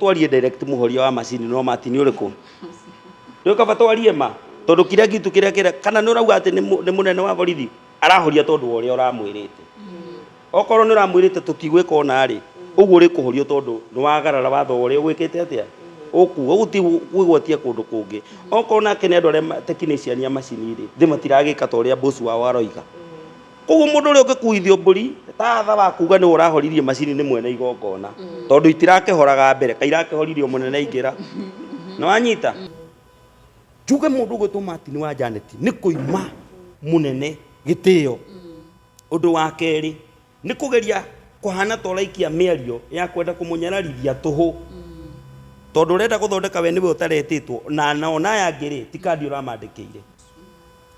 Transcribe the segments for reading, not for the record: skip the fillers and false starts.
Twarie direct, mũhoria wa macini no Martin ũrĩkũ? Nĩ kaba twarie ma, tondũ kĩrĩa gitu kĩrĩa kĩrĩa kana nĩ ũrauga atĩ nĩ mũnene wa borithi arahoria tondũ wa ũrĩa ũramwĩrĩte. Okorwo nĩ ũramwĩrĩte tũtigwĩka ona rĩ ũguo, ũrĩkũhorio tondũ nĩ wagarara watho ũrĩa ũgwĩkĩte atĩa ũkuga ũguo, ti kwĩgwatia kũndũ kũngĩ. Okorwo nake nĩ andũ arĩa technician a macini rĩ, thĩ matiragĩka ta ũrĩa boss wao aroiga. Koguo mũndũ ũrĩa ũngĩkuithio mbũri ta tha wa kuga nĩwe ũrahoririe macini nĩ mwene igongona, tondũ itirakĩhoraga mbere ka irakĩhoririo mũnene aingĩra. Nĩ wanyita? Njuge mũndũ ũgwĩtwo Martin wa Janet nĩ kũima mũnene gĩtĩo. Ũndũ wa kerĩ nĩ kũgeria kũhana ta ũraikia mĩario ya kwenda kũmũnyararithia tũhũ, tondũ ũrenda gũthondeka we nĩwe ũtaretĩtwo na ona aya angĩ rĩ, ti kandi ũramandĩkĩire.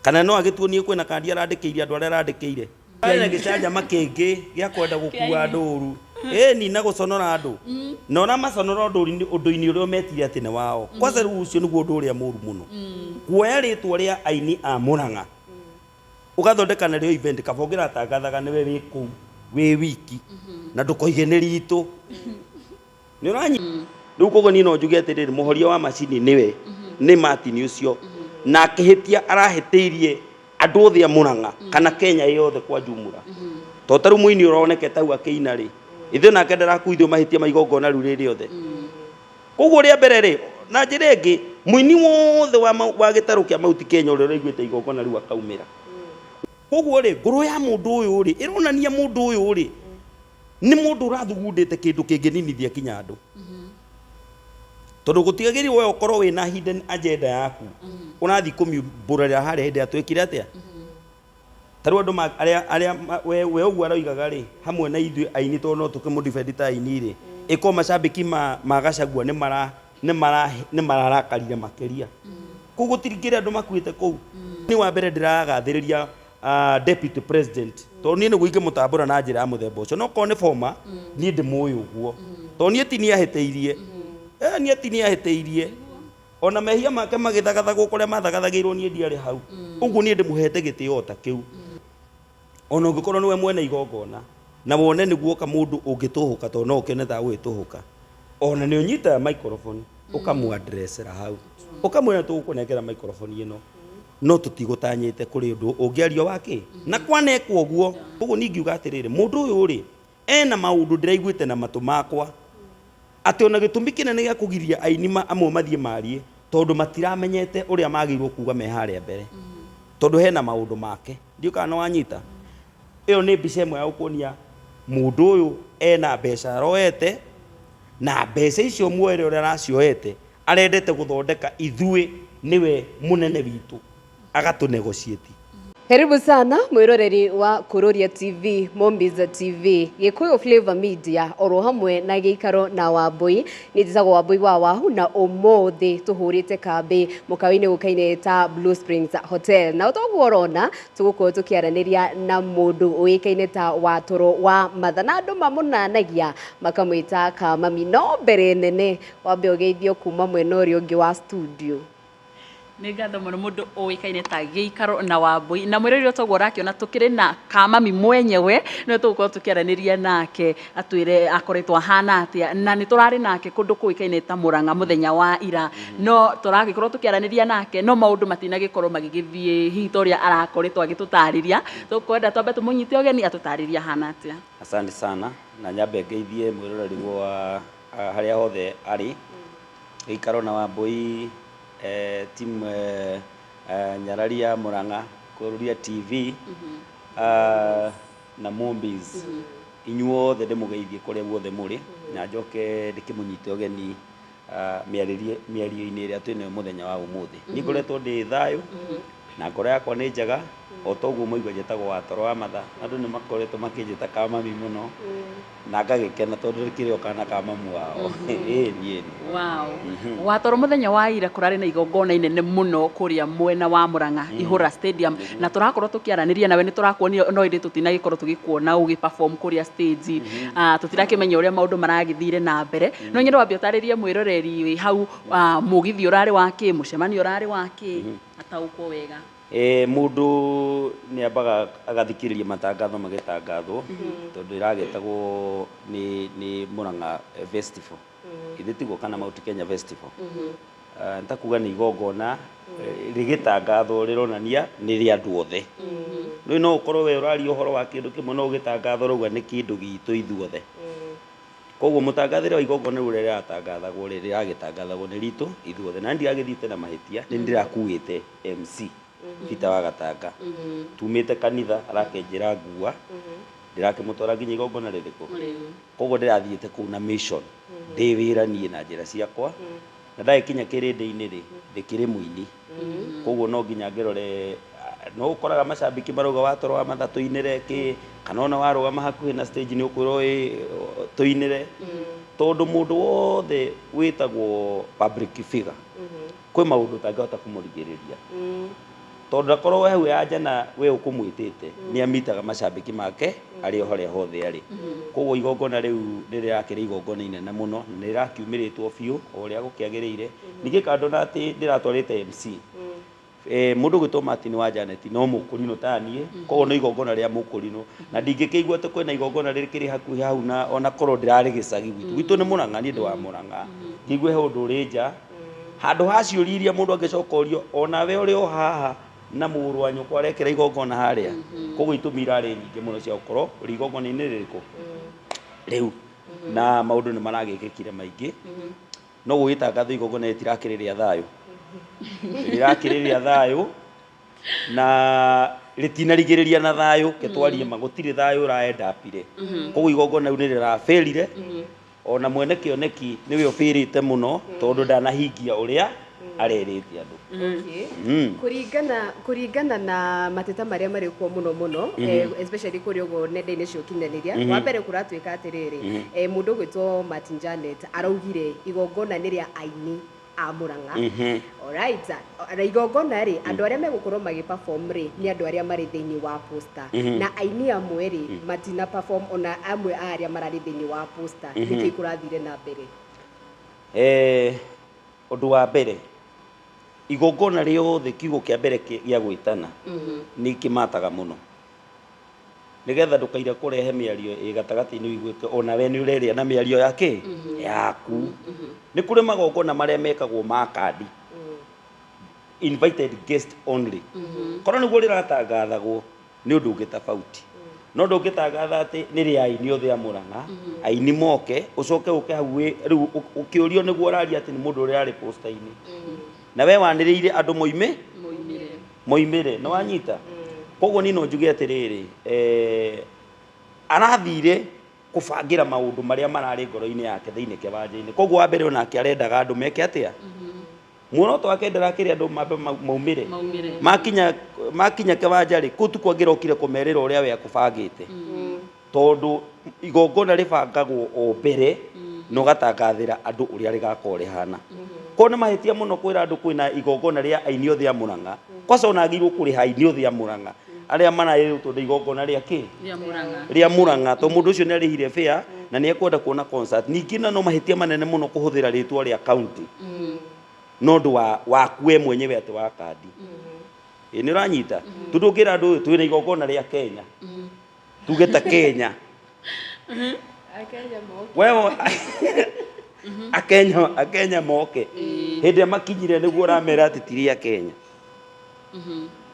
Kana no agĩtuonie kwĩna kandi arandĩkĩire andũ arĩa arandĩkĩire. Arĩ na gĩcanjama kĩngĩ gĩa kwenda gũkua andũ ũru, ĩni, na gũconora andũ, na ũramaconora ũndũ-inĩ ũrĩa ũmetire atĩ nĩ wao. Kwanza rĩu ũcio nĩguo ũndũ ũrĩa mũru mũno, kuoya rĩtwa rĩa aini a Mũrang'a ũgathondeka narĩo event. Kaba ũngĩratangathaga nĩwe wĩ kũu wĩ wiki na ndũkoige nĩ ritũ. Nĩ ũranyi rĩu? Koguo niĩ no njuge atĩrĩrĩ, mũhoria wa macini nĩwe nĩ Martin ũcio, na akĩhĩtia arahĩtĩirie andũ othe a Mũrang'a kana Kenya yothe kwa jumla, to ta rĩu mũini ũronekete hau akĩina rĩ, ithuĩ nake ndarakuithio mahĩtia ma igongona rĩu rĩ rĩothe. Koguo rĩa mbere rĩ, na njĩra ĩngĩ, mũini wothe wa gĩtarũ kĩa Mount Kenya ũrĩa ũraiguĩte igongona rĩu akaumĩra. Koguo rĩ, ngoro ya mũndũ ũyũ rĩ, ĩronania mũndũ ũyũ rĩ nĩ mũndũ ũrathugundĩte kĩndũ kĩngĩninithia kinya andũ, tondũ gũtiagĩrĩirwo we ũkorwo wĩna hidden agenda yaku ũrathiĩ kũmiumbũrĩra harĩa hĩndĩ ĩrĩa twĩkire atĩa. Ta rĩu andũ arĩa we ũguo aroigaga rĩ, hamwe na ithuĩ aini, tondũ no tũkĩmũdefend ta aini rĩ, ĩkorwo macambĩki ma Gachagua nĩ mararakarire makĩria. Koguo gũtirĩ andũ makuĩte kũu. Nĩ wa mbere ndĩragathĩrĩria deputy president, tondũ niĩ nĩguo ingĩmũtambũra na njĩra ya mũthemba ũcio. No korwo nĩ former, niĩ ndĩmũĩ ũguo, tondũ niĩ ti niĩ ahĩtĩirie. Niĩ ti niĩ ahĩtĩirie, ona mehia make magĩthagathagwo kũrĩa mathagathagĩirwo, niĩ ndiarĩ hau. Ũguo niĩ ndĩmũhete gĩtĩo o ta kĩu. Ona ũngĩkorwo nĩwe mwene igongona na wone nĩguoka mũndũ ũngĩtũhũka, tondũ no ũkĩone ta gũgĩtũhũka, ona nĩ ũnyitaga microphone ũkamũ-addressera hau, ũkamwĩra tũgũkũnengera microphone ĩno, no tũtigũtanyĩte kũrĩ ũndũ ũngĩario wa kĩ na kwanekwo ũguo. Ũguo niĩ ingiuga atĩrĩrĩ, mũndũ ũyũ rĩ, ena maũndũ ndĩraiguĩte na matũ makwa atĩ ona gĩtũmi kĩnene gĩa kũgiria aini amwe mathiĩ marie, tondũ matiramenyete ũrĩa magĩrĩirwo kuga me harĩa mbere, tondũ hena maũndũ make. Ndiũ kana nĩ wanyita. Ĩyo nĩ mbica ĩmwe ya gũkuonia mũndũ ũyũ ena mbeca aroete, na mbeca icio muoere ũrĩa aracioete arendete gũthondeka ithuĩ nĩwe mũnene witũ agatũ negotiate. Karibu sana mwiroreri wa Kururia TV, Mombiza TV, Gikuyu Flavor Media, oro hamwe na Gĩikaro na Wambui. Niĩ njĩtagwo Wambui wa Wahu, na ũmũthĩ tũhũrĩte kambĩ mũkawa-inĩ ũkaine ta Blue Springs Hotel. Na toguo ũrona tũgũkorwo tũkĩaranĩria na mũndũ ũĩkaine ta Watoro wa Matha, na andũ mamũnanagia makamwĩta Kamami. No mbere nene wambe ũgeithio kuma mwena ũrĩa ũngĩ wa studio. Nĩ ngatho mũno. Mũndũ ũĩkaine ta Gĩikaro na Wambui, na mwĩrĩri toguo ũrakĩona tũkĩrĩ na Kamami mwenyewe, nĩwe tũgũkorwo tũkĩaranĩria nake atwĩre akoretwo ahana atĩa, na nĩ tũrarĩ nake kũndũ kũĩkaine ta Mũrang'a mũthenya wa ira, no tũragĩkorwo tũkĩaranĩria nake no maũndũ matinagĩkorwo magĩgĩthiĩ hihi ta ũrĩa arakoretwo agĩtũtarĩria. Tũkwenda twambe tũmũnyite ũgeni atũtarĩrie ahana atĩa. Asante sana, na nyambe ngeithie mwĩroreri wa harĩa hothe arĩ, Gĩikaro na Wambui, team Nyarari ya Murang'a, Kururia TV na Mombis, inyuothe ndĩmũgeithie kũrĩa guothe mũrĩ, na njoke ndĩkĩmũnyite ũgeni mĩarĩrie mĩario-inĩ ĩrĩa twĩnayo mũthenya wa ũmũthĩ. Niĩ ngoretwo ndĩ thayũ na ngoro yakwa nĩ njega. O ta ũguo mwaigua, njĩtagwo Watoro wa Matha. Andũ nĩ makoretwo makĩnjĩta Kamami mũno na ngagĩkena tondũ kĩrĩ o kana ka mamu wao. Ĩĩ niĩ. Wow. Watoro, mũthenya wa ira kũrarĩ na igongona inene mũno kũrĩa mwena wa Murang'a, Ihũra Stadium, na tũrakorwo tũkĩaranĩria nawe nĩ tũrakuonire, no ĩndĩ tũtinagĩkorwo tũgĩkuona ũgĩ perform kũrĩa stage. Tũtirakĩmenya ũrĩa maũndũ maragĩthire na mbere, no nyende wambe ũtarĩrie mwĩroreri wĩ hau, mũgithi ũrarĩ wa kĩ, mũcemanio ũrarĩ wa kĩ, ataũkwo wega. Mũndũ nĩ ambaga agathikĩrĩria matangatho magĩtangathwo, tondũ ĩragĩtagwo nĩ Murang'a Festival. Githĩ tiguo kana Mount Kenya Festival? Ah, nĩtakuga nĩ igongona rĩgĩtangathwo rĩronania nĩ rĩa andũ othe. Rĩu no ũkorwo we ũraria ũhoro wa kĩndũ kĩmwe, no ũgĩtangathwo ũrauga nĩ kĩndũ gitũ ithuothe. Koguo mũtangathĩre wa igongona rĩu ũrĩa rĩratangathagwo rĩ, rĩragĩtangathagwo nĩ ritũ ithuothe. Na ndiragĩthiĩte na mahĩtia, nĩ ndĩrakuĩte MC Peter wa Gatanga. Tumĩte kanitha arakĩnjĩra ngua, ndĩrakĩmũtwara nginya igongona rĩrĩkũ? Koguo ndĩrathiĩte kũu na mission, ndĩ wĩra niĩ na njĩra ciakwa. Na ndagĩkinya kĩrĩndĩ-inĩ rĩ, ndĩkĩrĩ mũini. Koguo no nginya ngĩrore, no ũkoraga macambĩki marauga watoro wa matha tũinĩre kĩ, kana ona warũgama hakuhĩ na stage nĩ ũkwĩrwo ĩ tũinĩre. Tondũ mũndũ wothe wĩtagwo public figure, kwĩ maũndũ ũtangĩhota kũmũrigĩrĩria. Tondũ ndakorwo hau anja na we ũkũmwĩtĩte, nĩ amitaga macambĩki make arĩ o harĩa hothe arĩ. Koguo igongona rĩu nĩ rĩrakĩrĩ igongona inene mũno, na nĩ rĩrakiumĩrĩtwo biũ o ũrĩa gũkĩagĩrĩire. Ningĩ kando na atĩ ndĩratwarĩte MC, mũndũ ũgwĩtwo Martin wa Janet no mũkũrinũ ta niĩ, koguo nĩ igongona rĩa mũkũrinũ. Na ndingĩkĩigua atĩ kwĩna igongona rĩkĩrĩ hakuhĩ hau na ona korwo ndĩrarĩ gĩcagi gwitũ. Gwitũ nĩ Mũrang'a, niĩ ndĩ wa Mũrang'a. Ngĩigue he ũndũ ũrĩ nja, handũ ha ciũria iria mũndũ angĩcoka orio, onawe ũrĩ o haha na mũrũ wa nyũkwa arekĩra igongona harĩa. Koguo itũmi irarĩ nyingĩ mũno cia gũkorwo ũrĩ igongona-inĩ rĩrĩkũ rĩu. Na maũndũ nĩ maragĩkĩkire maingĩ. No gũgĩtangathwo igongona rĩtirakĩrĩ rĩa thayũ. Rĩrakĩrĩ rĩa thayũ na rĩtinarigĩrĩria na thayũ, ke twarie ma gũtirĩ thayũ ũraendapire. Koguo igongona rĩu nĩ rĩrabĩrire. Ona mwene kĩoneki nĩwe ũbĩrĩte mũno tondũ ndanahingia ũrĩa arerĩte andũ. Kũringana na mateta marĩa marĩ kuo mũno mũno, especially kũrĩa ũguo nenda-inĩ cia ũkinyanĩria, wa mbere kũratuĩka atĩrĩrĩ, mũndũ ũgwĩtwo Martin Janet araugire igongona nĩ rĩa aini a Murang'a. Alright, na igongona rĩ, andũ arĩa megũkorwo magĩ perform rĩ, nĩ andũ arĩa marĩ thĩinĩ wa poster. Na aini amwe rĩ, matina perform ona amwe a arĩa mararĩ thĩinĩ wa poster. Nĩkĩ kũrathire na mbere? Ũndũ wa mbere, igongona rĩothe kiugo kĩa mbere gĩa gwĩtana nĩ kĩmataga mũno. Nĩgetha ndũkaire kũrehe mĩario ĩ gatagatĩ-inĩ ũiguĩke ona we nĩ ũrerĩa na mĩario ya kĩ? Yaku. Nĩ kũrĩ magongona marĩa mekagwo ma kandi. Invited guest only. Korwo nĩguo rĩratangathagwo nĩ ũndũ ũngĩ tofauti. No ndũngĩtangatha atĩ nĩ rĩa aini othe a Murang'a, aini moke, ũcoke ũke hau wĩ rĩu ũkĩũrio nĩguo ũraria atĩ nĩ mũndũ ũrĩa ũrarĩ poster-inĩ. Na we wanĩrĩire andũ moime? Moimĩre. Nĩ wanyita? Koguo niĩ no njuge atĩrĩrĩ, arathire kũbangĩra maũndũ marĩa mararĩ ngoro-inĩ yake thĩinĩ kĩwanja-inĩ. Koguo wa mbere onake arendaga andũ meke atĩa? Muoroto wake ndarakĩrĩ andũ mambe maumĩre. Makinya makinya kĩwanja rĩ, kũu tikuo angĩrokire kũmerĩra ũrĩa we akũbangĩte. Tondũ igongona rĩbangagwo o mbere na ũgatangathĩra andũ ũrĩa rĩgakorwo rĩhana. Koguo nĩ mahĩtia mũno kwĩra andũ kwĩna igongona rĩa aini othe a Murang'a. Kwanza ona agĩrĩirwo kũrĩha aini othe a Murang'a arĩa maraĩrĩtwo nĩ igongona rĩa kĩ? Rĩa Murang'a. Rĩa Murang'a tondũ mũndũ ũcio nĩ arĩhire fare na nĩ ekwenda kuona concert. Ningĩ na no mahĩtia manene mũno kũhũthĩra rĩtwa rĩa county na ũndũ wa waku we mwenyewe atĩ wa kandi. Ĩ nĩ ũranyita? Tondũ ũngĩra andũ twĩna igongona rĩa Kenya. Tuge ta Kenya. Akenya moke. Wewe Akenya Akenya moke. Hĩndĩ ĩrĩa makinyire nĩguo ũramera atĩ ti rĩa Kenya.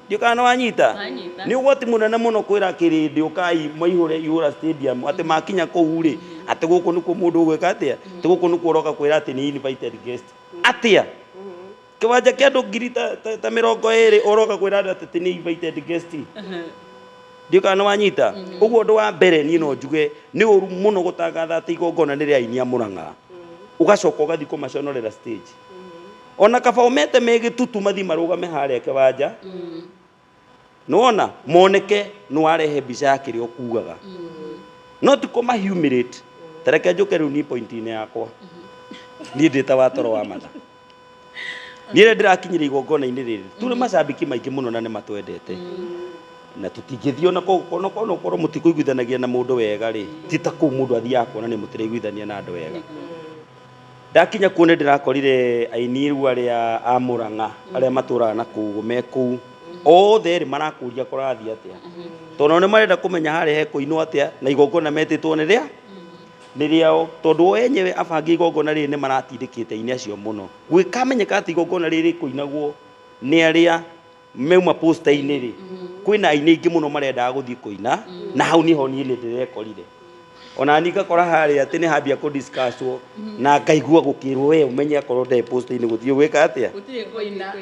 Ndiũ kana nĩ wanyita? Nanyita. Nĩ ũgwati mũnene mũno kwĩra kĩrĩndĩ ũkai maihũre ihũra stadium atĩ makinya kũu rĩ atĩ gũkũ nĩkuo mũndũ ũgwĩka atĩa? Atĩ gũkũ nĩkuo ũroka kwĩra atĩ nĩ invited guest. Atĩa? Kĩwanja kĩa andũ ngiri ta mĩrongo ĩrĩ ũroka kwĩra andũ atĩ nĩ invited guest. Ndiũ kana nĩ wanyita? Ũguo ũndũ wa mbere niĩ no njuge nĩ ũru mũno gũtangatha atĩ igongona nĩ rĩa aini a Murang'a. Ũgacoka ũgathiĩ kũmaconorera stage. Ona kaba ũmete me gĩtutu mathiĩ marũgame harĩa kĩwanja. Nĩwona? Moneke nĩ warehe mbica ya kĩrĩa ũkugaga. No ti kũma humiliate. Ta reke njũke rĩu niĩ point-inĩ yakwa. Niĩ ndĩ ta wa toro wa matha. Niĩ rĩrĩa ndĩrakinyire igongona-inĩ rĩrĩ, tũrĩ macambĩki maingĩ mũno na nĩ matwendete. Na tũtingĩthiĩ ona kũu, ona okorwo mũtikũiguithanagia na mũndũ wega rĩ, ti ta kũu mũndũ athiaga kuonania mũtiraiguithania na andũ wega. Ndakinya kuo nĩ ndĩrakorire aini rĩu arĩa a Murang'a arĩa matũraga na kũu me kũu othe erĩ marakũria kũrathiĩ atĩa, tondũ nao nĩ marenda kũmenya harĩa hekũinwo atĩa na igongona metĩtwo nĩ rĩa. Nĩ rĩao tondũ o enyewe abangi igongona rĩrĩ nĩ maratindĩkĩte aini acio mũno. Gwĩkamenyeka atĩ igongona rĩrĩ rĩkũinagwo nĩ arĩa meuma poster-inĩ rĩ, kwĩna aini aingĩ mũno marendaga gũthiĩ kũina, na hau niho niĩ nĩ ndĩrekorire. Ona niĩ ngakora harĩa atĩ nĩ hambia kũ discuss-wo na ngaigua gũkĩrwo we ũmenye akorwo ndarĩ poster-inĩ gũtirĩ gwĩka atĩa. Gũtirĩ kũina.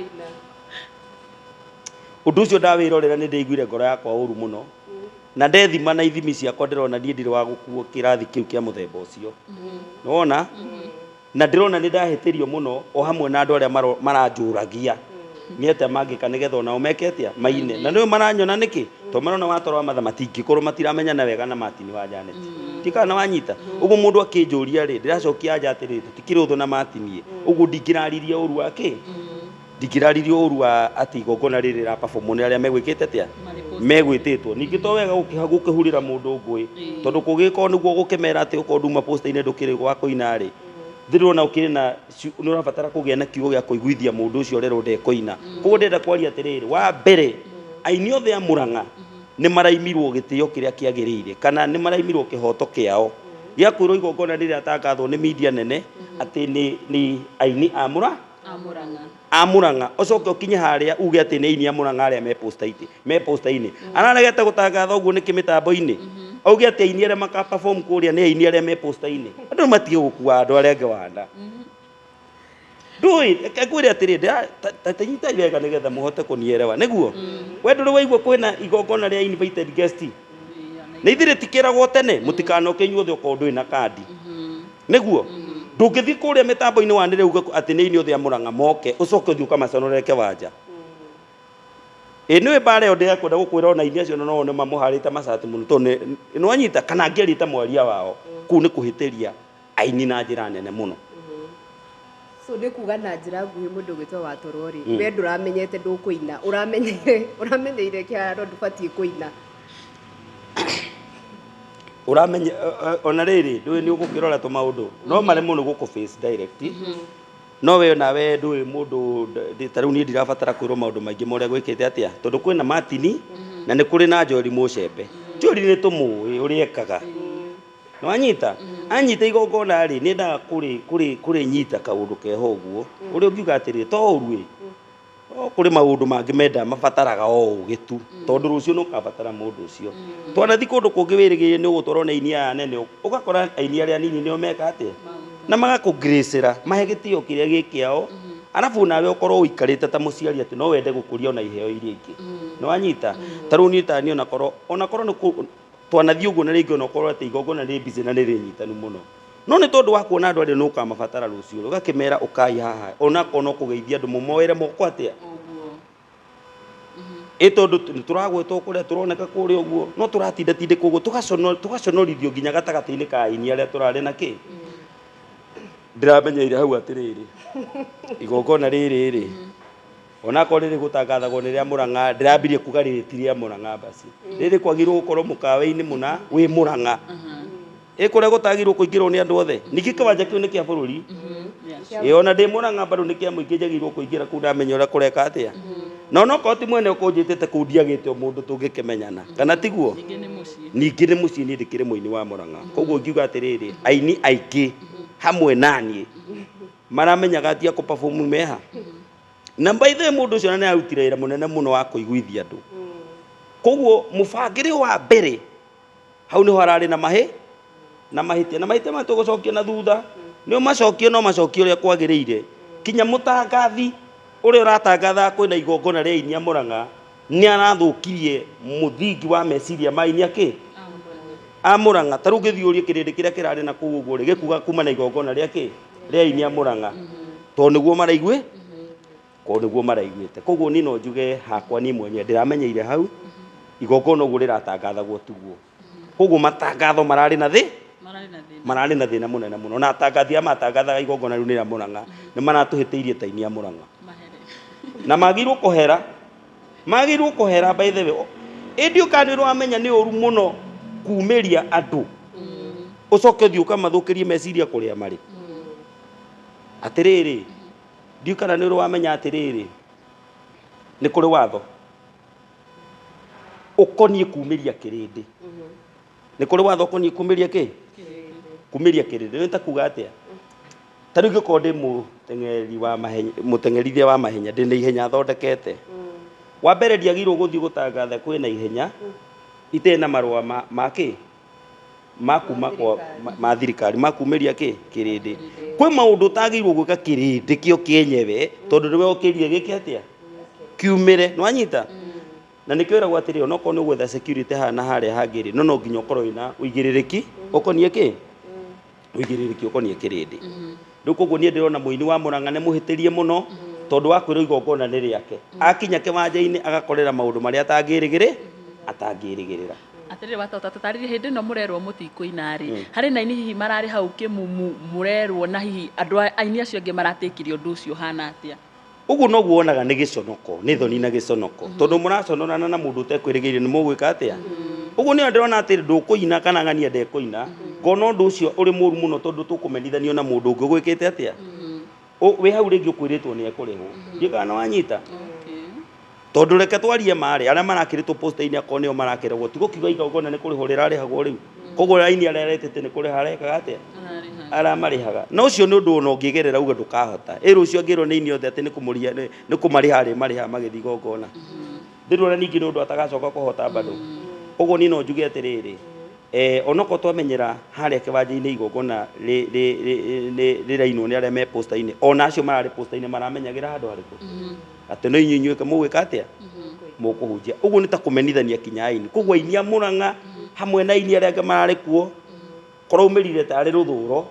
Ũndũ ũcio ndawĩrorera nĩ ndaiguire ngoro yakwa ũru mũno, na ndethima na ithimi ciakwa ndĩrona niĩ ndirĩ wa gũkuo kĩrathi kĩu kĩa mũthemba ũcio. Nĩwona? Na ndĩrona nĩ ndahĩtĩrio mũno o hamwe na andũ arĩa maranjũragia nĩ atĩa mangĩka nĩgetha onao meke atĩa maine. Na nĩũĩ maranyona nĩkĩ? Tondũ marona watoro wa matha matingĩkorwo matiramenyana wega na Martin wa Janet. Ndiũĩ kana nĩwanyita? Ũguo mũndũ akĩnjũria rĩ, ndĩracokia anja atĩrĩrĩ, tũtikĩrĩ ũthũ na Martin ĩ, ũguo ndingĩraririe ũru wa kĩ? Ndingĩraririe ũru wa atĩ igongona rĩrĩ rĩra perform nĩ arĩa megwĩkĩte atĩa? Megwĩtĩtwo. Ningĩ to wega gũkĩhurĩra mũndũ ngũĩ, tondũ kũngĩgĩkorwo nĩguo ũgũkĩmera atĩ okorwo nduma poster-inĩ ndũkĩrĩ wa kũina rĩ, ndĩrona ũkĩrĩ na nĩ ũrabatara kũgĩa na kiugo gĩa kũiguithia mũndũ ũcio ũrerwo ndekũina. Koguo ndĩrenda kwaria atĩrĩrĩ, wa mbere, aini othe a Mũrang'a nĩ maraimirwo gĩtĩo kĩrĩa kĩagĩrĩire, kana nĩ maraimirwo kĩhoto kĩao gĩa kwĩrwo igongona rĩrĩa rĩratangathwo nĩ media nene atĩ nĩ aini a Mũrang'a. A Mũrang'a. A Mũrang'a, ũcoke ũkinye harĩa uge atĩ nĩ aini a Mũrang'a arĩa me poster-inĩ, me poster-inĩ. Araregete gũtangatha ũguo nĩkĩ mĩtambo-inĩ? Auge atĩ aini arĩa maka perform kũrĩa nĩ aini arĩa me poster-inĩ. Andũ nĩ matige gũkua andũ arĩa angĩ wana. Ndũĩ, reke ngwĩre atĩrĩ, ta nyitai wega nĩgetha mũhote kũnielewa. Nĩguo? We ndũrĩ waigua kwĩna igongona rĩa invited guest? Na ithuĩ rĩtikĩragwo tene, mũtikanoke inyuothe okorwo ndũrĩ na kandi. Nĩguo? Ndũngĩthiĩ kũrĩa mĩtambo-inĩ wanĩrĩre uge atĩ nĩ aini othe a Mũrang'a moke, ũcoke ũthiĩ ũkamaconorere kĩwanja. Ĩ nĩũĩ mbara ĩyo ndĩrekwenda gũkwĩra ona aini acio no wone mamũharĩte macati mũno tondũ nĩwanyita kana angĩaria ta mwaria wao, kũu nĩ kũhĩtĩria aini na njĩra nene mũno. So nĩ kuga na njĩra nguhĩ mũndũ ũgwĩtwo Watoro rĩ, we ndũramenyete ndũkũina, ũramenyeire ũramenyeire kĩharo ndũbatiĩ kũina. Ũramenya ona rĩrĩ ndũĩ nĩ ũgũkĩrora tũmaũndũ no maremwo nĩ gũkũ face direct no we nawe ndũĩ mũndũ ta rĩu niĩ ndirabatara kwĩrwo maũndũ maingĩ ma ũrĩa gwĩkĩte atĩa tondũ kwĩna Martin na nĩ kũrĩ na Joel Mũcembe. Joel nĩ tũmũĩ ũrĩa ekaga. Nĩwanyita? Anyita igongona rĩ, nĩ endaga kũrĩnyita kaũndũ keho ũguo, ũrĩa ũngiuga atĩrĩrĩ, to ũru ĩ, no kũrĩ maũndũ mangĩ menda mabataraga o ũgĩ tu, tondũ rũciũ nĩ ũkabatara mũndũ ũcio. Twanathiĩ kũndũ kũngĩ wĩrĩgĩrĩire nĩ ũgũtwarwo nĩ aini aya anene, ũgakora aini arĩa anini nĩo meka atĩa? Na magakũ-grace-ĩra, mahe gĩtĩo kĩrĩa gĩ kĩao, arabu nawe ũkorwo ũikarĩte ta mũciari atĩ no wende gũkũria ona iheo iria ingĩ. Nĩwanyita? Ta rĩu niĩ ta niĩ onakorwo, onakorwo nĩ Twanathiĩ ũguo na rĩngĩ ona ũkorwo atĩ igongona rĩ busy na nĩ rĩnyitanu mũno. No nĩ tondũ wa kuona andũ arĩa nĩ ũkamabatara rũciũ rĩ, ũgakĩmera ũkai haha onakorwo no kũgeithia andũ mũmoere moko atĩa. Ĩ tondũ nĩ tũragwetwo kũrĩa tũroneka kũrĩa ũguo, no tũratinda tindĩkwo ũguo tũgaconorithio nginya gatagatĩ-inĩ ka aini arĩa tũrarĩ na kĩ. Ndĩramenyeire hau atĩrĩrĩ, igongona rĩrĩ rĩ, Onakorwo rĩrĩ gũtangathagwo nĩ rĩa Mũrang'a, ndĩrambirie kuga rĩrĩ ti rĩa Mũrang'a basi. Rĩrĩ kwagĩrĩirwo gũkorwo mũkawa-inĩ mũna wĩ Mũrang'a. Ĩ kũrĩa gũtagĩrĩirwo kũingĩrwo nĩ andũ othe? Ningĩ kĩwanja kĩu nĩ kĩa bũrũri. Ĩ ona ndĩ Mũrang'a bado nĩ kĩa mũingĩ njagĩrĩirwo kũingĩra kũu ndamenya ũrĩa kũreka atĩa. Na onokorwo ti mwene ũkũnjĩtĩte kũu ndiagĩte o mũndũ tũngĩkĩmenyana. Kana tiguo? Ningĩ nĩ mũciĩ niĩ ndĩkĩrĩ mũini wa Mũrang'a. Koguo ingiuga atĩrĩrĩ, aini aingĩ hamwe naniĩ maramenyaga ti a kũ perform meha. Na by the way mũndũ ũcio nĩ arutire wĩra mũnene mũno wa kũiguithia andũ. Koguo mũbangĩre wa mbere hau nĩho hararĩ na mahĩ na mahĩtia na mahĩtia maya tũgũcokia na thutha nĩ ũmacokie no macokie ũrĩa kwagĩrĩire. Kinya mũtangathi ũrĩa ũratangathaga kwĩna igongona rĩa aini a Mũrang'a nĩ arathũkirie mũthingi wa meciria ma aini a kĩ? A Mũrang'a. Ta rĩu ũngĩthiĩ ũrie kĩrĩndĩ kĩrĩa kĩrarĩ na kũu ũguo rĩ, gĩkuga kuma na igongona rĩa kĩ? Rĩa aini a Mũrang'a. Tondũ nĩguo maraigue tondũ nĩguo maraiguĩte. Koguo niĩ no njuge hakwa niĩ mwenyewe ndĩramenyeire hau igongona ũguo rĩratangathagwo tiguo. Koguo matangatho mararĩ na thĩ mararĩ na thĩna mũnene mũno na atangathi aya matangathaga igongona rĩu nĩ rĩa Mũrang'a nĩ maratũhĩtĩirie ta aini a Mũrang'a. Na magĩrĩirwo kũhera magĩrĩirwo kũhera by the way. Ĩndĩ ũkana nĩ ũramenya nĩ ũru mũno kumĩria andũ ũcoke ũthiĩ ũkamathũkĩrie meciria kũrĩa marĩ. Atĩrĩrĩ, ndiũĩ kana nĩ ũrĩ wamenya atĩrĩrĩ, nĩ kũrĩ watho ũkoniĩ kumĩria kĩrĩndĩ. Nĩ kũrĩ watho ũkoniĩ kumĩria kĩ? Kumĩria kĩrĩndĩ nĩ ta kuga atĩa? Ta rĩu ingĩkorwo ndĩ mũteng'eri wa mahenya, mũteng'erithia wa mahenya, ndĩ na ihenya thondekete. Wa mbere ndiagĩrĩirwo gũthiĩ gũtangatha kwĩna ihenya itarĩ na marũa ma, ma kĩ? Ma kuma kwa ma thirikari ma kumĩria kĩ? Kĩrĩndĩ. Kwĩ maũndũ ũtagĩrĩirwo gwĩka kĩrĩndĩ kĩo kĩenyewe tondũ nĩwe ũkĩrire gĩke atĩa? Kiumĩre. Nĩwanyita? Na nĩkĩo ĩragwo atĩrĩ onokorwo nĩ ũgwetha security haha na harĩa hangĩ rĩ, no no nginya ũkorwo wĩna ũigĩrĩrĩki ũkoniĩ kĩ? Ũigĩrĩrĩki ũkoniĩ kĩrĩndĩ. Rĩu koguo niĩ ndĩrona mũini wa Mũrang'a nĩ mũhĩtĩrie mũno tondũ wa kwĩrwo igongona nĩ rĩake. Akinya kĩwanja-inĩ agakorera maũndũ marĩa atangĩrĩgĩrĩ atangĩrĩgĩrĩra. Atĩrĩrĩ Watota, tũtarĩrie hĩndĩ ĩno mũrerwo mũtikũina rĩ, harĩ na aini hihi mararĩ hau kĩmumu mũrerwo na hihi andũ aini acio angĩ maratĩkirie ũndũ ũcio ũhana atĩa? Ũguo noguo wonaga nĩ gĩconoko, nĩ thoni na gĩconoko. Tondũ mũraconorana na mũndũ ũtekwĩrĩgĩrĩire nĩ mũgwĩka atĩa? Ũguo nĩyo ndĩrona atĩ ndũkũina kana ng'ania ndekũina, ngona ũndũ ũcio ũrĩ mũru mũno tondũ tũkũmenithanio na mũndũ ũngĩ ũgwĩkĩte atĩa? Wĩ hau rĩngĩ ũkwĩrĩtwo nĩ ekũrĩhwo. Ndiũĩ kana nĩ wanyita? Tondũ reke twarie ma rĩ, arĩa marakĩrĩtwo poster-inĩ akorwo nĩo marakĩragwo, ti gũkiuga igongona nĩ kũrĩhwo rĩrarĩhagwo rĩu. Koguo aini arĩa aretĩte nĩ kũrĩha arekaga atĩa? Aramarĩhaga. Na ũcio nĩ ũndũ ona ũngĩgerera uge ndũkahota. Ĩ rũciũ angĩrwo nĩ aini othe atĩ nĩ kũmũrĩha nĩ kũmarĩha arĩmarĩhaga magĩthiĩ igongona. Ndĩrona ningĩ nĩ ũndũ atagacoka kũhota bado. Koguo niĩ no njuge atĩrĩrĩ, Eh, onokorwo twamenyera harĩa kĩwanja-inĩ igongona rĩrainwo nĩ arĩa me poster-inĩ, ona acio mararĩ poster-inĩ maramenyagĩra handũ harĩkũ? Atĩ no inyuĩ inyuĩke mũgwĩka atĩa? Mũkũhunjia. Ũguo nĩ ta kũmenithania kinya aini. Koguo aini a Mũrang'a hamwe na aini arĩa angĩ mararĩ kuo, kũraumĩrire tarĩ rũthũro.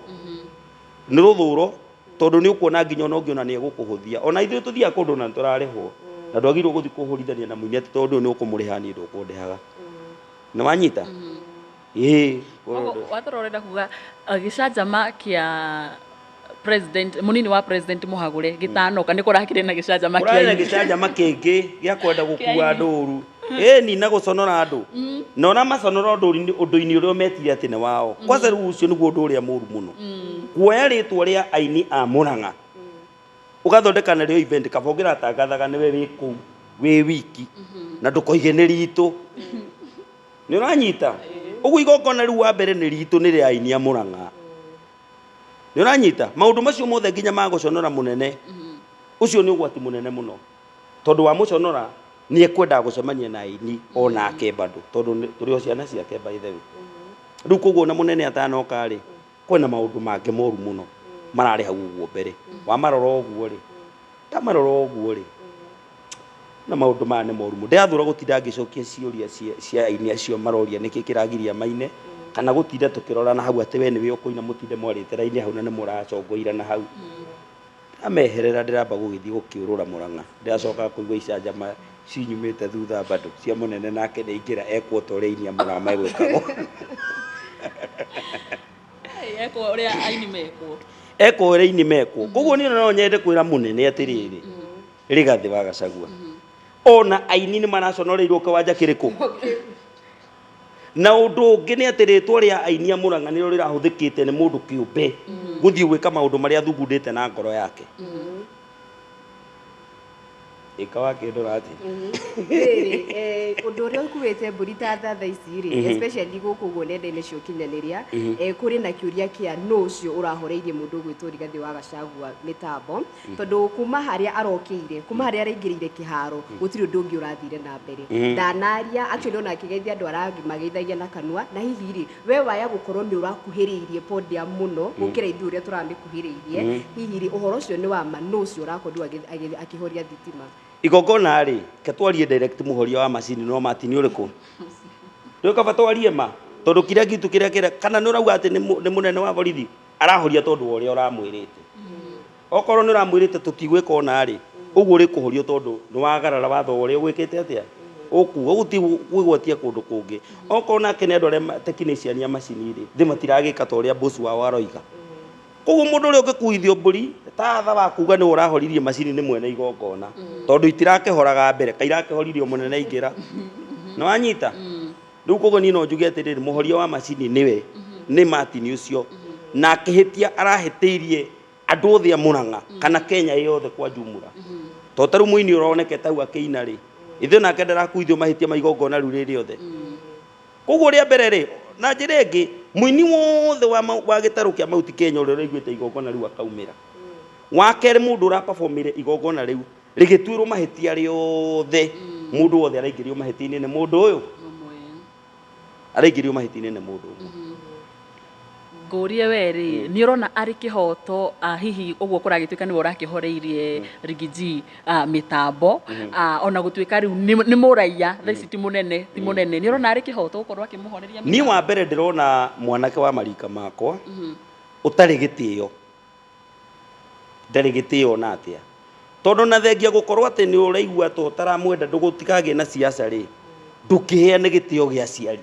Nĩ rũthũro tondũ nĩ ũkuona nginya ona ũngĩ ona nĩ egũkũhũthia. Ona ithuĩ tũthiaga kũndũ na nĩ tũrarĩhwo. Na ndwagĩrĩirwo gũthiĩ kũhũrithania na mũini atĩ tondũ ũyũ nĩ ũkũmũrĩha niĩ ndũkũndĩhaga. Nĩ wanyita? Ĩĩ. Koguo watũra ũrenda kuga gĩcanjama kĩa president mũnini wa president mũhagũre gĩtanoka nĩ kũrakĩrĩ na gĩcanjama kĩa Kũrarĩ na gĩcanjama kĩngĩ gĩa kwenda gũkua andũ ũru. Ĩni na gũconora andũ. Na ũramaconora ũndũ-inĩ ũndũ-inĩ ũrĩa ũmetire atĩ nĩ wao. Kwanza rĩu ũcio nĩguo ũndũ ũrĩa mũru mũno. Kuoya rĩtwa rĩa aini a Mũrang'a ũgathondeka narĩo event kaba ũngĩratangathaga nĩwe wĩ kũu wĩ wiki na ndũkoige nĩ ritũ. Nĩ ũranyita? Ũguo igongona rĩu wa mbere nĩ ritũ nĩ rĩa aini a Mũrang'a. Nĩ ũranyita? Maũndũ macio mothe nginya ma gũconora mũnene, ũcio nĩ ũgwati mũnene mũno. Tondũ wamũconora nĩ ekwendaga gũcemania na aini onake bado tondũ tũrĩ o ciana ciake by the way. Rĩu koguo ona mũnene atanoka rĩ, kwĩna maũndũ mangĩ moru mũno mararĩ hau ũguo mbere. Wamarora ũguo rĩ, ndamarora ũguo rĩ, na maũndũ maya nĩ moru mũno. Ndĩrathũra gũtinda ngĩcokia ciũria cia aini acio maroria nĩkĩ kĩragiria maine, kana gũtinda tũkĩrorana hau atĩ we nĩwe ũkũina mũtinde mwarĩte raini hau na nĩ mũracongoirana hau. Ndameherera ndĩramba gũgĩthiĩ gũkĩũrũra Mũrang'a, ndĩracoka kũigua icanjama cinyumĩte thutha bado cia mũnene nake nĩ aingĩra ekwo ta ũrĩa aini a Mũrang'a megwĩkagwo. Ekwo ũrĩa aini mekwo. Ekwo ũrĩa aini mekwo. Koguo niĩ no nyende kwĩra mũnene atĩrĩrĩ, Rigathĩ wa Gachagua, ona aini nĩ maraconoreirwo kĩwanja kĩrĩkũ? Na ũndũ ũngĩ nĩ atĩ rĩtwa rĩa aini a Mũrang'a nĩrĩo rĩrahũthĩkĩte nĩ mũndũ kĩũmbe gũthiĩ gwĩka maũndũ marĩa athugundĩte na ngoro yake. Ĩka wakĩndora atĩa? Rĩrĩ, ũndũ ũrĩa ũkuĩte mbũri ta tha thaa ici rĩ, especially gũkũ ũguo nenda-inĩ cia ũkinyanĩria, kũrĩ na kĩũria kĩa nũ ũcio ũrahoreirie mũndũ ũgwĩtwo Rigathĩ wa Gachagua mĩtambo, tondũ kuma harĩa arokĩire, kuma harĩa araingĩrĩire kĩharo, gũtirĩ ũndũ ũngĩ ũrathire na mbere. Ndanaria, actually ona akĩgeithia andũ aramageithagia na kanua, na hihi rĩ, we waya gũkorwo nĩ ũrakuhĩrĩirie podium mũno gũkĩra ithuĩ ũrĩa tũramĩkuhĩrĩirie, hihi rĩ, ũhoro ũcio nĩ wa ma, nũ ũcio ũrakorirwo akĩhoria thitima? Igongona rĩ, ke twarie direct mũhoria wa macini no Martin ũrĩkũ? Ndũĩ kaba twarie ma? Tondũ kira kitu kĩrĩa kĩrĩa, kana nĩ ũrauga atĩ nĩ mũnene wa borithi arahoria tondũ wa ũrĩa ũramwĩrĩte. Okorwo nĩ ũramwĩrĩte tũtigwĩka ũna rĩ, ũguo ũrĩkũhorio tondũ nĩ wagarara watho wa ũrĩa ũgwĩkĩte atĩa? Ũkuga. Ũguo ti kwĩgwatia kũndũ kũngĩ. Okorwo nake nĩ andũ arĩa technician a macini rĩ, thĩ matiragĩka ta ũrĩa boss wao aroiga. Koguo mũndũ ũrĩa ũngĩkuithio mbũri ta tha wa kuga nĩwe ũrahoririe macini nĩ mwene igongona. Tondũ itirakĩhoraga mbere, kaĩ irakĩhoririo mũnene aingĩra. Nĩ wanyita? Rĩu koguo niĩ no njuge atĩrĩrĩ, mũhoria wa macini nĩwe, nĩ Martin ũcio. Na akĩhĩtia arahĩtĩirie andũ othe a Murang'a kana Kenya yothe kwa jumla. Tondũ ta rĩu mũini ũronekete hau akĩina rĩ, ithuĩ nake ndarakuithio mahĩtia ma igongona rĩu rĩ rĩothe. Koguo rĩa mbere rĩ, na njĩra ĩngĩ, Mũini wothe wa, wa gĩtarũ kĩa Mount Kenya ũrĩa ũraiguĩte igongona rĩu akaumĩra. Wa kerĩ mũndũ ũraperformire igongona rĩu rĩgĩtuĩrwo mahĩtia rĩothe, mũndũ wothe araingĩrio mahĩtia-inĩ nĩ mũndũ ũyũ. Araingĩrio mahĩtia-inĩ nĩ mũndũ ũmwe. Ngũrie we rĩ, nĩ ũrona arĩ kĩhoto hihi ũguo kũragĩtuĩka nĩwe ũrakĩhoreirie Riggy G mĩtambo, ona gũtuĩka rĩu nĩ mũraiya thaa ici ti mũnene, ti mũnene, nĩ ũrona arĩ kĩhoto gũkorwo akĩmũhoreria mĩtambo? Niĩ wa mbere ndĩrona mwanake wa marika makwa ũtarĩ gĩtĩo, ndarĩ gĩtĩo ona atĩa, tondũ na thengia gũkorwo atĩ nĩ ũraigua ta ũtaramwenda ndũgũtikagĩe na siasa rĩ, ndũkĩheane gĩtĩo gĩa aciari.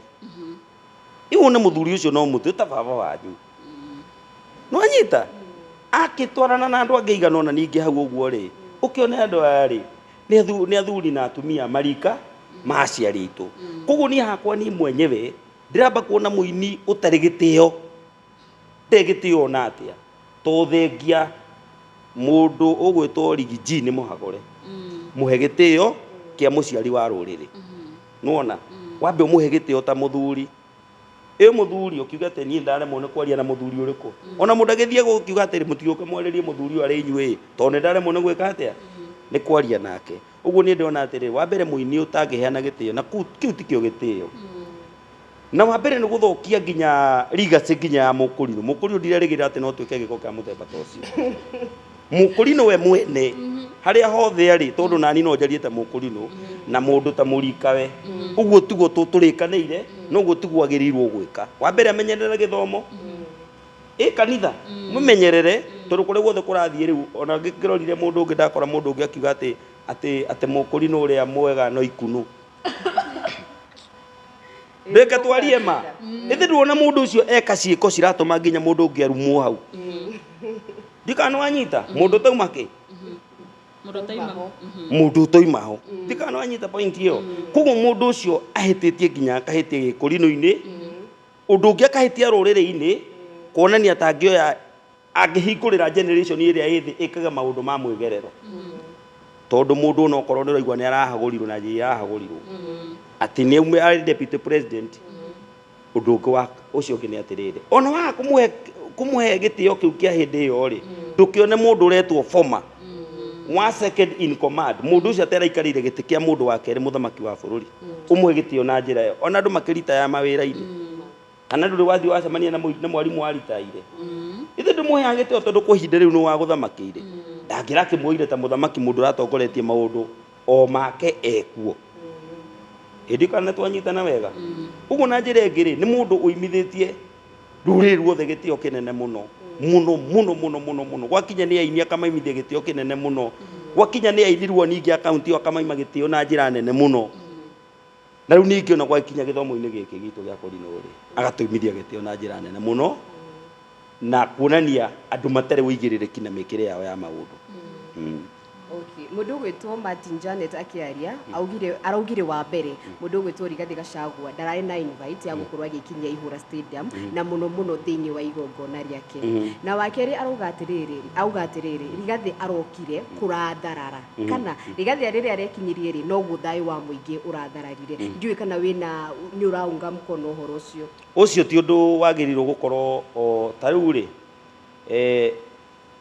Iu nĩ mũthuri ũcio no mũtĩ ta baba wanyu. Nĩwanyita? Akĩtwarana na andũ angĩ aigana ũna ningĩ hau ũguo rĩ, ũkĩone andũ aya rĩ, nĩ athuri na atumia marika ma aciari aitũ. Koguo niĩ hakwa niĩ mwenyewe ndĩramba kuona mũini ũtarĩ gĩtĩo, ndarĩ gĩtĩo ona atĩa, to thengia mũndũ ũgwĩtwo Riggy G nĩ mũhagũre, mũhe gĩtĩo kĩa mũciari wa rũrĩrĩ. Nĩwona? Wambe ũmũhe gĩtĩo ta mũthuri. Ĩ mũthuri ũkiuga atĩ niĩ ndaremwo nĩ kwaria na mũthuri ũrĩkũ? Ona mũndũ agĩthiĩ gũkiuga atĩrĩ mũtigũke mwarĩrie mũthuri ũyũ arĩ inyuĩ, tondũ nĩ ndaremwo nĩ gwĩka atĩa? Nĩ kwaria nake. Ũguo niĩ ndĩrona atĩrĩrĩ, wa mbere mũini ũtangĩheana gĩtĩo, na kĩu tikĩo gĩtĩo. Na wa mbere nĩ gũthũkia nginya legacy nginya ya Mũkũrinũ. Mũkũrinũ ndirerĩgĩrĩra atĩ no tuĩke gĩko kĩa mũthemba ta ũcio. Mũkũrinũ we mwene harĩa hothe arĩ, tondũ nani no njarie ta Mũkũrinũ na mũndũ ta mũrikawe, ũguo tiguo tũrĩkanĩire na ũguo tiguo agĩrĩirwo gwĩka. Wa mbere amenyerere gĩthomo, ĩ kanitha mũmenyerere, tondũ kũrĩa guothe kũrathiĩ rĩu, ona ngĩrorire mũndũ ũngĩ ndakora mũndũ ũngĩ akiuga atĩ atĩ atĩ Mũkũrinũ ũrĩa mwega no ikunũ. Reke twarie ma. Ĩthĩ nduona mũndũ ũcio eka ciĩko ciratũma nginya mũndũ ũngĩ arumwo hau. Ndikana nĩwanyita mũndũ ũtauma kĩ? Mũndũ ũtauma ho. Mũndũ ũtauma ho. Ndikana nĩwanyita point ĩyo. Koguo mũndũ ũcio ahĩtĩtie nginya akahĩtia gĩkũrinũ-inĩ, ũndũ ũngĩ akahĩtia rũrĩrĩ-inĩ, kuonania atangĩoya angĩhingũrĩra generation ĩrĩa ĩ thĩ ĩkage maũndũ ma mwĩgerero. Tondũ mũndũ ona okorwo nĩ ũraigua nĩ arahagũrirwo na njĩra arahagũrirwo atĩ nĩ aume arĩ deputy president, ũndũ ũngĩ wa ũcio ũngĩ nĩ atĩrĩrĩ, ona waga kũmũhe kũmũhe gĩtĩo kĩu kĩa hĩndĩ ĩyo rĩ, ndũkĩone mũndũ ũretwo former wa second in command, mũndũ ũcio ateraikarĩire gĩtĩ kĩa mũndũ wa kerĩ mũthamaki wa bũrũri, ũmũhe gĩtĩo na njĩra ĩyo. Ona andũ makĩritaya mawĩra-inĩ, kana ndũrĩ wathiĩ wacemania na na mwarimũ waritaire, ithe ndũmũheaga gĩtĩo tondũ kwa ihinda rĩu nĩ wagũthamakĩire, ndangĩrakĩmuoire ta mũthamaki mũndũ ũratongoretie maũndũ o make ekuo. Ĩndĩ kana twanyitana wega ũguo na njĩra ĩngĩ rĩ, nĩ mũndũ ũimithĩtie rũrĩrĩ ruothe gĩtĩo kĩnene mũno mũno mũno mũno mũno mũno. Gwakinya nĩ aini akamaimithia gĩtĩo kĩnene mũno, gwakinya nĩ aini ruo ningĩ a kaunti ĩyo akamaima gĩtĩo na njĩra nene mũno. Na rĩu ningĩ ona gwakinya gĩthomo-inĩ gĩkĩ gitũ gĩa kũrinũ rĩ, agatũimithia gĩtĩo na njĩra nene mũno, na kuonania andũ matarĩ ũigĩrĩrĩki na mĩkĩre yao ya maũndũ. Okay. Mũndũ ũgwĩtwo Martin Janet akĩaria augire araugire wa mbere mũndũ ũgwĩtwo Rigathĩ Gachagua ndararĩ na invite ya gũkorwo agĩkinyia Ihũra Stadium na mũno mũno thĩinĩ wa igongona rĩake. Na wa kerĩ arauga atĩrĩrĩ, auga atĩrĩrĩ, Rigathĩ arokire kũratharara kana Rigathĩ rĩrĩa arekinyirie rĩ, noguo thayũ wa mũingĩ ũrathararire. Ndiũĩ kana wĩna nĩ ũraunga mkono ũhoro ũcio. Ũcio ti ũndũ wagĩrĩirwo gũkorwo o ta rĩu rĩ,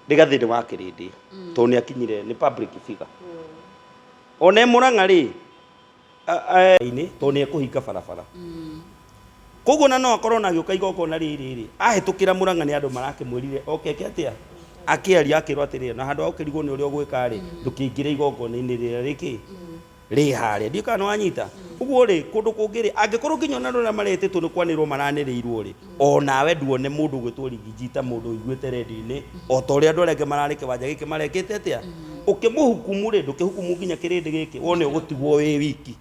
Rigathĩ nĩ wa kĩrĩndĩ tondũ nĩ akinyire, nĩ public figure. Ona e Mũrang'a rĩ, inĩ tondũ nĩ ekũhinga barabara. Koguo na no akorwo ona agĩũka igongona rĩrĩ rĩ, ahĩtũkĩra Mũrang'a nĩ andũ marakĩmwĩrire oke eke atĩa? Akĩaria akĩrwo atĩrĩrĩ, na handũ ha gũkĩrigwo nĩ ũrĩa ũgwĩka rĩ, ndũkĩingĩre igongona-inĩ rĩrĩa rĩkĩ rĩ harĩa. Ndiũĩ kana nĩ wanyita. Ũguo rĩ, kũndũ kũngĩ rĩ, angĩkorwo nginya ona andũ arĩa maretĩtwo nĩ kwanĩrĩrwo maranĩrĩirwo rĩ, o nawe nduone mũndũ ũgwĩtwo Riggy G ta mũndũ ũiguĩte redio-inĩ, o ta ũrĩa andũ arĩa angĩ mararĩ kĩwanja gĩkĩ marekĩte atĩa? Ũkĩmũhukumu rĩ, ndũkĩhukumu nginya kĩrĩndĩ gĩkĩ, wone ũgũtigwo wĩ wiki.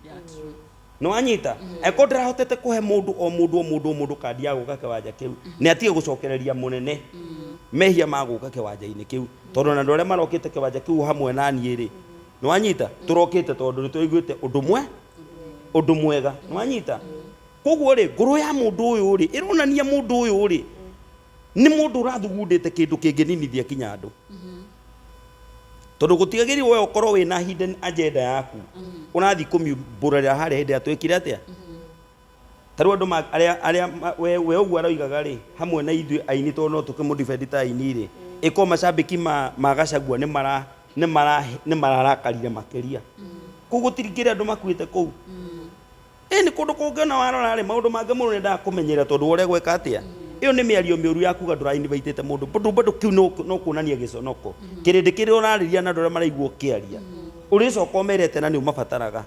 Nĩ wanyita? Angĩkorwo ndĩrahotete kũhe mũndũ o mũndũ o mũndũ o mũndũ kandi ya gũka kĩwanja kĩu, nĩ atige gũcokereria mũnene mehia ma gũka kĩwanja-inĩ kĩu. Tondũ ona andũ arĩa marokĩte kĩwanja kĩu hamwe na niĩ rĩ, nĩ wanyita? Tũrokĩte tondũ nĩ tũiguĩte ũndũ mwe, ũndũ mwega. Nĩ wanyita? Koguo rĩ, ngoro ya mũndũ ũyũ rĩ, ĩronania mũndũ ũyũ rĩ, nĩ mũndũ ũrathugundĩte kĩndũ kĩngĩninithia kinya andũ. Tondũ gũtiagĩrĩirwo we ũkorwo wĩna hidden agenda yaku, ũrathiĩ kũmiumbũrĩra harĩa hĩndĩ ĩrĩa twĩkire atĩa? Ta rĩu andũ ma- arĩa arĩa ma- we we ũguo aroigaga rĩ, hamwe na ithuĩ aini tondũ no tũkĩmũdefend ta aini rĩ, ĩkorwo macambĩki ma ma Gachagua nĩ mara nĩ mara nĩ mararakarire makĩria. Kũu gũtirĩ kĩrĩa andũ makuĩte kũu. Ĩ nĩ kũndũ kũngĩ ona warora rĩ, maũndũ mangĩ mũndũ nĩendaga kũmenyera tondũ wa ũrĩa gweka atĩa. Ĩyo nĩ mĩario mĩũru ya kuga ndũra invite te mũndũ. Bado bado kĩu no no kuonania gĩconoko. Kĩrĩndĩ kĩrĩa ũrarĩria na andũ arĩa maraigua ũkĩaria, ũrĩcoka ũmere atĩa na nĩ ũmabataraga.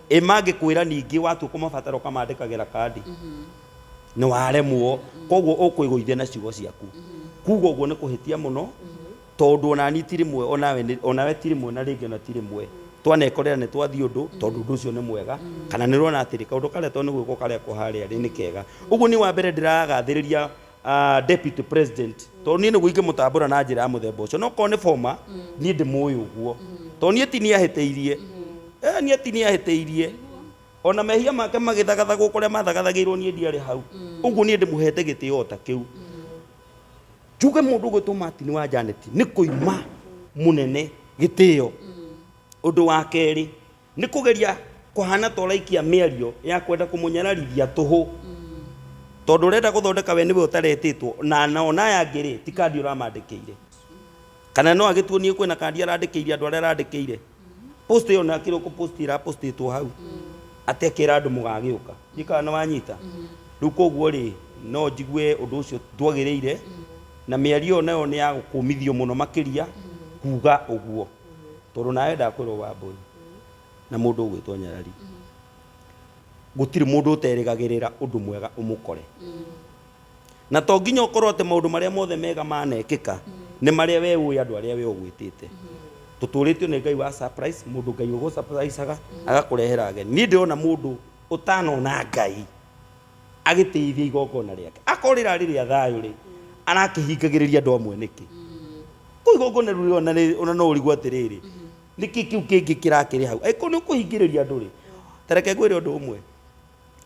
Ĩ mangĩkwĩra ningĩ watua kũmabatara ũkamandĩkagĩra kandi? Nĩ waremwo. Koguo ũkwĩgũithia na ciugo ciaku. Kuga ũguo nĩ kũhĩtia mũno, tondũ ona niĩ ti rĩmwe onawe nĩ- onawe ti rĩmwe na rĩngĩ ona ti rĩmwe twanekorera nĩ twathiĩ ũndũ tondũ ũndũ ũcio nĩ mwega kana nĩ ũrona atĩrĩ kaũndũ karĩa to nĩ gwĩkwo karekwo harĩa rĩ nĩ kega. Ũguo niĩ wa mbere ndĩragathĩrĩria deputy president tondũ niĩ nĩguo ingĩmũtambũra na njĩra ya mũthemba ũcio no korwo nĩ former niĩ ndĩmũĩ ũguo tondũ niĩ ti niĩ ahĩtĩirie. Eh, niĩ ti niĩ ahĩtĩirie ona mehia make magĩthagathagwo kũrĩa mathagathagĩirwo niĩ ndiarĩ hau. Ũguo niĩ ndĩmũhete gĩtĩo o ta kĩu. Njuge mũndũ ũgwĩtwo Martin wa Janet nĩ kũima mũnene gĩtĩo. Ũndũ wa kerĩ nĩ kũgeria kũhana ta ũraikia mĩario ya kwenda kũmũnyararithia tũhũ tondũ ũrenda gũthondeka we nĩwe ũtaretĩtwo na na ona aya angĩ rĩ ti kandi ũramandĩkĩire kana no agĩtuonie kwĩna kandi arandĩkĩire andũ arĩa arandĩkĩire post ĩyo na kĩroko post ĩrapostĩtwo hau atĩ akĩra andũ mũgagĩũka ndiũĩ kana nĩ wanyita. Rĩu koguo rĩ no njigue ũndũ ũcio ndwagĩrĩire na mĩario ĩyo nayo nĩ ya gũkũmithio mũno makĩria kuga ũguo tondũ nawe ndakwĩrwo Wambũi na mũndũ ũgwĩtwo Nyarari gũtirĩ mũndũ ũterĩgagĩrĩra ũndũ mwega ũmũkore. Na to nginya ũkorwo atĩ maũndũ marĩa mothe mega manekĩka nĩ marĩa we ũĩ andũ arĩa we ũgwĩtĩte. Tũtũrĩtio nĩ Ngai wa surprise, mũndũ Ngai ũgũ surprise-aga agakũrehera ageni. Niĩ ndĩrona mũndũ ũtanona Ngai agĩtĩithia igongona rĩake. Akorwo rĩrarĩ rĩa thayũ rĩ, arakĩhingagĩrĩria andũ amwe nĩkĩ? Kũu igongona rĩu ona nĩ- ona no ũrigwo atĩrĩrĩ, nĩkĩ kĩu kĩngĩ kĩrakĩrĩ hau? Angĩkorwo nĩ ũkũhingĩrĩria andũ rĩ, ta reke ngwĩre ũndũ ũmwe,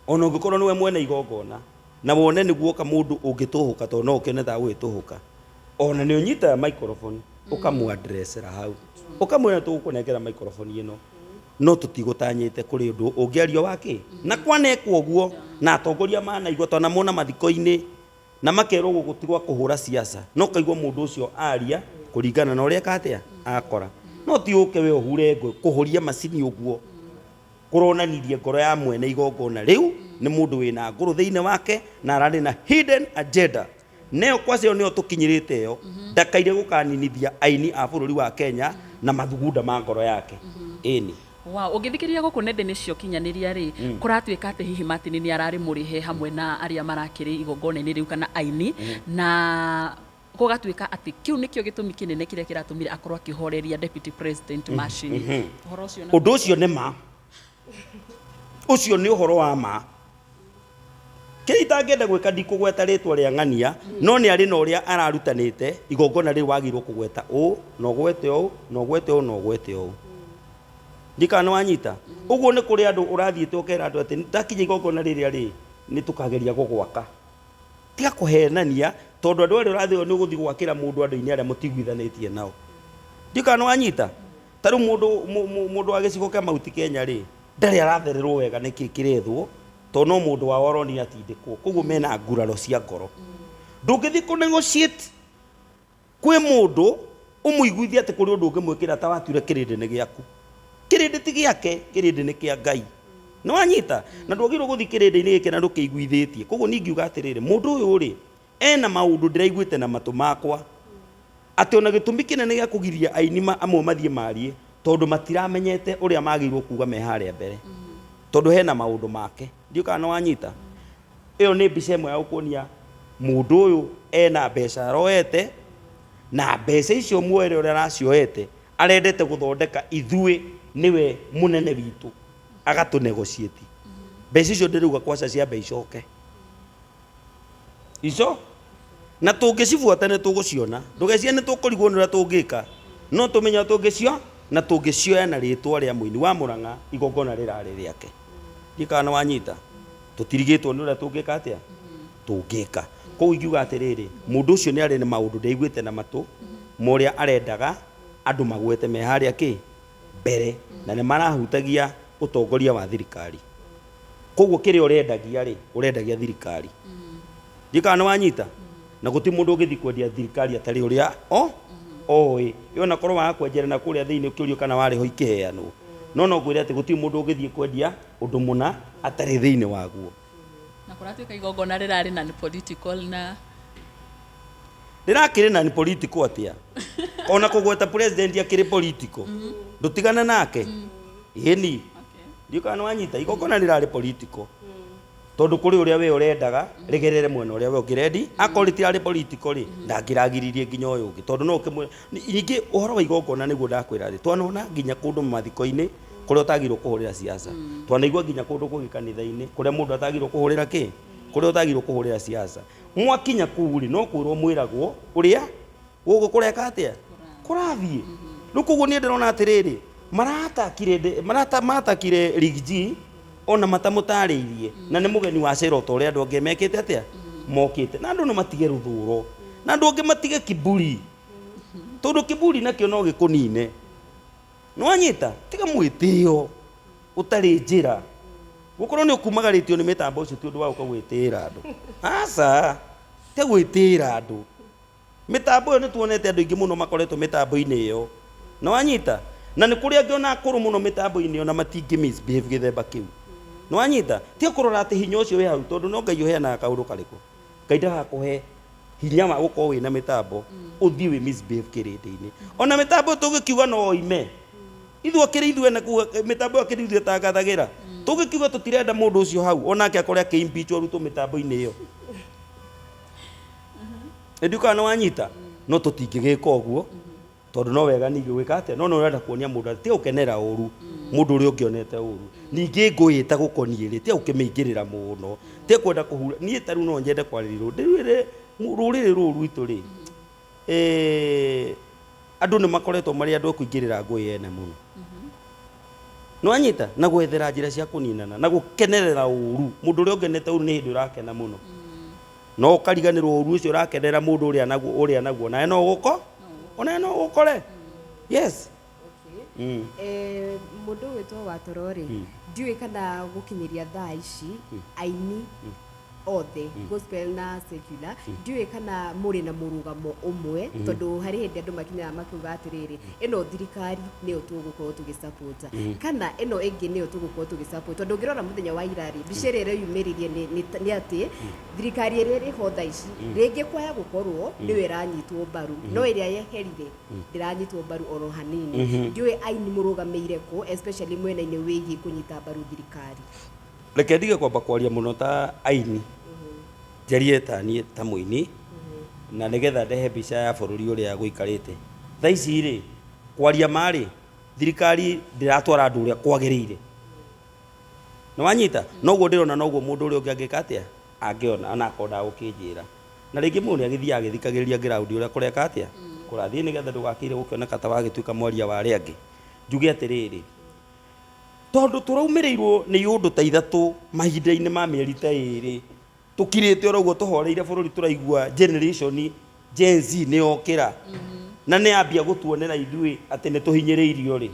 ona ũngĩkorwo nĩwe mwene igongona na wone nĩ guoka mũndũ ũngĩtũhũka tondũ no ũkĩone ta agũgĩtũhũka, ona nĩ ũnyitaga microphone ũkamũ address-era hau, ũkamwĩra tũgũkũnengera microphone ĩno no tũtigũtanyĩte kũrĩ ũndũ ũngĩario wa kĩ. Na kwanekwo ũguo na atongoria manaigua twanamona mathiko-inĩ na makerwo gũkũ ti gwa kũhũra siasa, no ũkaigua mũndũ ũcio aria kũringana na ũrĩa eka atĩa akora. No ti ũke we ũhure ngũĩ, kũhũria macini ũguo kũronanirie ngoro ya mwene igongona rĩu nĩ mũndũ wĩna ngũrũ thĩinĩ wake na ararĩ na hidden agenda. Neyo kwaca ĩyo nĩyo tũkinyĩrĩte ĩyo ndakaire gũkaninithia aini a bũrũri wa Kenya na mathugunda ma ngoro yake. Ĩni. Wow, ũngĩthikĩrĩria gũkũ nenda-inĩ cia ũkinyanĩria rĩ, kũratuĩka atĩ hihi Martin nĩ ararĩ mũrĩhe hamwe na arĩa marakĩrĩ igongona-inĩ rĩu kana aini, na gũgatuĩka atĩ kĩu nĩkĩo gĩtũmi kĩnene kĩrĩa kĩratũmire akorwo akĩhoreria Deputy President Machini. Ũhoro ũcio na Ũndũ ũcio nĩ ma. Ũcio nĩ ũhoro wa ma. Kĩrĩa itangĩenda gwĩka ndikũgweta rĩtwa rĩa ng'ania, no nĩ arĩ na ũrĩa ararutanĩte igongona rĩu wagĩrĩirwo kũgweta ũũ, na ũgwete ũũ, na ũgwete ũũ, na ũgwete ũũ. Ndiũĩ kana nĩ wanyita? Ũguo nĩ kũrĩ andũ ũrathiĩte ũkera andũ atĩ ndakinya igongona rĩrĩa rĩ, nĩ tũkageria gũgwaka. Tiga kũhenania tondũ andũ arĩa ũrathiĩ nĩ ũgũthiĩ gwakĩra mũndũ andũ-inĩ arĩa mũtiguithanĩtie nao. Ndiũĩ kana nĩ wanyita? Ta rĩu mũndũ mũndũ wa gĩcigo kĩa Mount Kenya rĩ, ndarĩ arathererwo wega nĩkĩ kĩrethwo tondũ no mũndũ wao aronire atindĩkwo. Koguo mena nguraro cia ngoro. Ndũngĩthiĩ kũ negotiate kwĩ mũndũ ũmũiguithie atĩ kũrĩ ũndũ ũngĩmwĩkĩra ta watuire kĩrĩndĩ nĩ gĩaku. Kĩrĩndĩ ti gĩake, kĩrĩndĩ nĩ kĩa Ngai. Nĩ wanyita? Na ndwagĩrĩirwo gũthiĩ kĩrĩndĩ-inĩ gĩkĩ na ndũkĩiguithĩtie. Koguo niĩ ingiuga atĩrĩrĩ, mũndũ ũyũ rĩ, ena maũndũ ndĩraiguĩte na matũ makwa atĩ ona gĩtũmi kĩnene gĩa kũgiria aini amwe mathiĩ marie tondũ matiramenyete ũrĩa magĩrĩirwo kuga me harĩa mbere tondũ hena maũndũ make. Ndiũĩ kana nĩ wanyita? Ĩyo nĩ mbica ĩmwe ya gũkuonia mũndũ ũyũ ena mbeca aroete na mbeca icio muoere ũrĩa aracioete arendete gũthondeka ithuĩ nĩwe mũnene witũ agatũ negotiate. Mbeca icio ndĩrauga kwaca ciambe icoke. Ico na tũngĩcibuata nĩ tũgũciona. Ndũgecirie nĩ tũkũrigwo nĩ ũrĩa tũngĩka no tũmenye ũrĩa tũngĩcio na tũngĩcioya na rĩtwa rĩa mũini wa Mũrang'a igongona rĩrarĩ rĩake. Ndiũĩ kana nĩ wanyita? Tũtirigĩtwo nĩ ũrĩa tũngĩka atĩa? Tũngĩka. Koguo ingiuga atĩrĩrĩ, mũndũ ũcio nĩ arĩ na maũndũ ndĩraiguĩte na matũ ma ũrĩa arendaga andũ magwete me harĩa kĩ? Mbere. Na nĩ marahutagia ũtongoria wa thirikari. Koguo kĩrĩa ũrendagia rĩ, ũrendagia thirikari. Ndiũĩ kana nĩ wanyita? Na gũtirĩ mũndũ ũngĩthiĩ kwendia thirikari atarĩ ũrĩa o oĩ. Ĩ ona korwo waga kwenjera na kũrĩa thĩinĩ ũkĩũrio kana warĩ ho ikĩheanwo. No no ngwĩre atĩ gũtirĩ mũndũ ũngĩthiĩ kwendia ũndũ mũna atarĩ thĩinĩ waguo. Na kũratuĩka igongona rĩrarĩ non political na. Rĩrakĩrĩ non political atĩa? Ona kũgweta president akĩrĩ political. Ndũtigana nake? Ĩni. Ndiũĩ kana nĩ wanyita? Igongona rĩrarĩ political. Tondũ kũrĩ ũrĩa we ũrendaga rĩgerere mwena ũrĩa we ũngĩrendi. Akorwo rĩtirarĩ political rĩ, ndangĩragiririe nginya ũyũ ũngĩ. Tondũ no ũkĩmwĩre, ningĩ ũhoro wa igongona nĩguo ndakwĩra rĩ, twanona nginya kũndũ mathiko-inĩ kũrĩa ũtagĩrĩirwo kũhũrĩra siasa. Twanaigua nginya kũndũ kũngĩ kanitha-inĩ kũrĩa mũndũ atagĩrĩirwo kũhũrĩra kĩ? Kũrĩa ũtagĩrĩirwo kũhũrĩra siasa. Mwakinya kũu rĩ, no kwĩrwo mwĩragwo ũrĩa gũkũ kũreka atĩa? Kũrathiĩ. Rĩu koguo niĩ ndĩrona atĩrĩrĩ, maratakire marata matakire Riggy G ona matamũtarĩirie na nĩ mũgeni wa cera ota ũrĩa andũ angĩ mekĩte atĩa? Mokĩte. Na andũ nĩ matige rũthũro. Na andũ angĩ matige kiburi. Tondũ kiburi nakĩo no gĩkũnine. Nĩwanyita? Tiga mwĩtĩo ũtarĩ njĩra. Gũkorwo nĩ ũkumagarĩtio nĩ mĩtambo ũcio ti ũndũ wa gũka gwĩtĩĩra andũ. Aca, tiga gwĩtĩĩra andũ. Mĩtambo ĩyo nĩ tuonete andũ aingĩ mũno makoretwo mĩtambo-inĩ ĩyo. Nĩwanyita? Na nĩ kũrĩ angĩ ona akũrũ mũno mĩtambo-inĩ ĩyo na matingĩ misbehave gĩthemba kĩu. Nĩwanyita? Tiga kũrora atĩ hinya ũcio wĩ hau tondũ no Ngai ũheanaga kaũndũ karĩkũ? Ngai ndagakũhe hinya wa gũkorwo wĩna mĩtambo ũthiĩ wĩ misbehave kĩrĩndĩ-inĩ. Ona mĩtambo tũgĩkiuga no oime, ithuĩ akĩrĩ ithuĩ ene kuga mĩtambo ĩyo akĩrĩ ithuĩ ĩtangathagĩra. Tũgĩkiuga tũtirenda mũndũ ũcio hau onake akore akĩ impeach arutwo mĩtambo-inĩ ĩyo. Ĩndĩ kana nĩ wanyita? No tũtingĩgĩka ũguo tondũ no wega ningĩ gwĩka atĩa? No nĩ ũrenda kuonia mũndũ atĩ tiga gũkenera ũru mũndũ ũrĩa ũngĩ onete ũru. Ningĩ ngũĩ ĩtagũkoniĩ rĩ, tiga gũkĩmĩingĩrĩra mũno. Tiga kwenda kũhura. Niĩ ta rĩu no nyende kwarĩria rũrĩrĩ rũrĩrĩ rũrũ rwitũ rĩ, andũ nĩ makoretwo marĩ andũ a kũingĩrĩra ngũĩ ene mũno. Nĩ wanyita? Na gwethera njĩra cia kũninana na gũkenerera ũru. Mũndũ ũrĩa ũngenete ũru nĩ hĩndĩ ũrakena mũno. No ũkariganĩrwo ũru ũcio ũrakenera mũndũ ũrĩa naguo ũrĩa naguo nawe no ũgũko onawe no ũgũkore. Yes. Okay. Eh, mũndũ ũgwĩtwo Watoro rĩ, ndiũĩ kana gũkinyĩria thaa ici aini othe gospel na secular, ndiũĩ kana mũrĩ na mũrũgamo ũmwe, tondũ harĩ hĩndĩ andũ makinyaga makiuga atĩrĩrĩ, ĩno thirikari nĩyo tũgũkorwo tũgĩ support kana ĩno ĩngĩ nĩyo tũgũkorwo tũgĩ support, tondũ ũngĩrora mũthenya wa ira rĩ, mbica ĩrĩa ĩreyumĩririe nĩ atĩ thirikari ĩrĩa ĩrĩ ho thaa ici rĩngĩ kwaya gũkorwo nĩyo ĩranyitwo mbaru, no ĩrĩa yeherire ndĩranyitwo mbaru oro hanini. Ndiũĩ aini mũrũgamĩire kũ, especially mwena-inĩ wĩgiĩ kũnyita mbaru thirikari. Reke ndige kwamba kwaria mũno ta aini, njarie ta niĩ ta mũini, na nĩgetha ndehe mbica ya bũrũri ũrĩa gũikarĩte. Thaa ici rĩ, kwaria ma rĩ, thirikari ndĩratwara andũ ũrĩa kwagĩrĩire. Nĩ wanyita? Noguo ndĩrona noguo mũndũ ũrĩa ũngĩ angĩka atĩa? Angĩona, ona akorwo ndagũkĩnjĩra. Na rĩngĩ mũndũ nĩ agĩthiaga agĩthikagĩrĩria ground ũrĩa kũreka atĩa? Kũrathiĩ nĩgetha ndũgakĩire gũkĩoneka ta wagĩtuĩka mwaria wa arĩa angĩ. Njuge atĩrĩrĩ, tondũ tũraumĩrĩirwo nĩ iũndũ ta ithatũ mahinda-inĩ ma mĩeri ta ĩrĩ, tũkirĩte oro ũguo tũhoreire bũrũri tũraigua generation Gen Z nĩ yokĩra na nĩ yambia gũtuonera ithuĩ atĩ nĩ tũhinyĩrĩirio rĩ,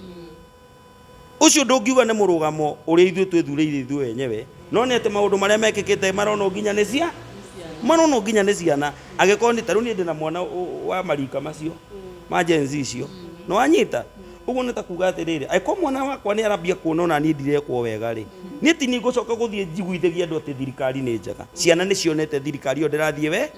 ũcio ndũngiuga nĩ mũrũgamo ũrĩa ithuĩ twĩthurĩire ithuĩ wenyewe, no nĩ atĩ maũndũ marĩa mekĩkĩte maronwo nginya nĩ cia maronwo nginya nĩ ciana. Angĩkorwo nĩ ta rĩu niĩ ndĩna mwana wa marika macio ma Gen Z icio, nĩ wanyita? Ũguo nĩ ta kuga atĩrĩrĩ, angĩkorwo mwana wakwa nĩ arambia kuona ona niĩ ndirekwo wega rĩ, niĩ ti niĩ ngũcoka gũthiĩ njiguithagie andũ atĩ thirikari nĩ njega. Ciana nĩ cionete thirikari ĩyo ndĩrathiĩ we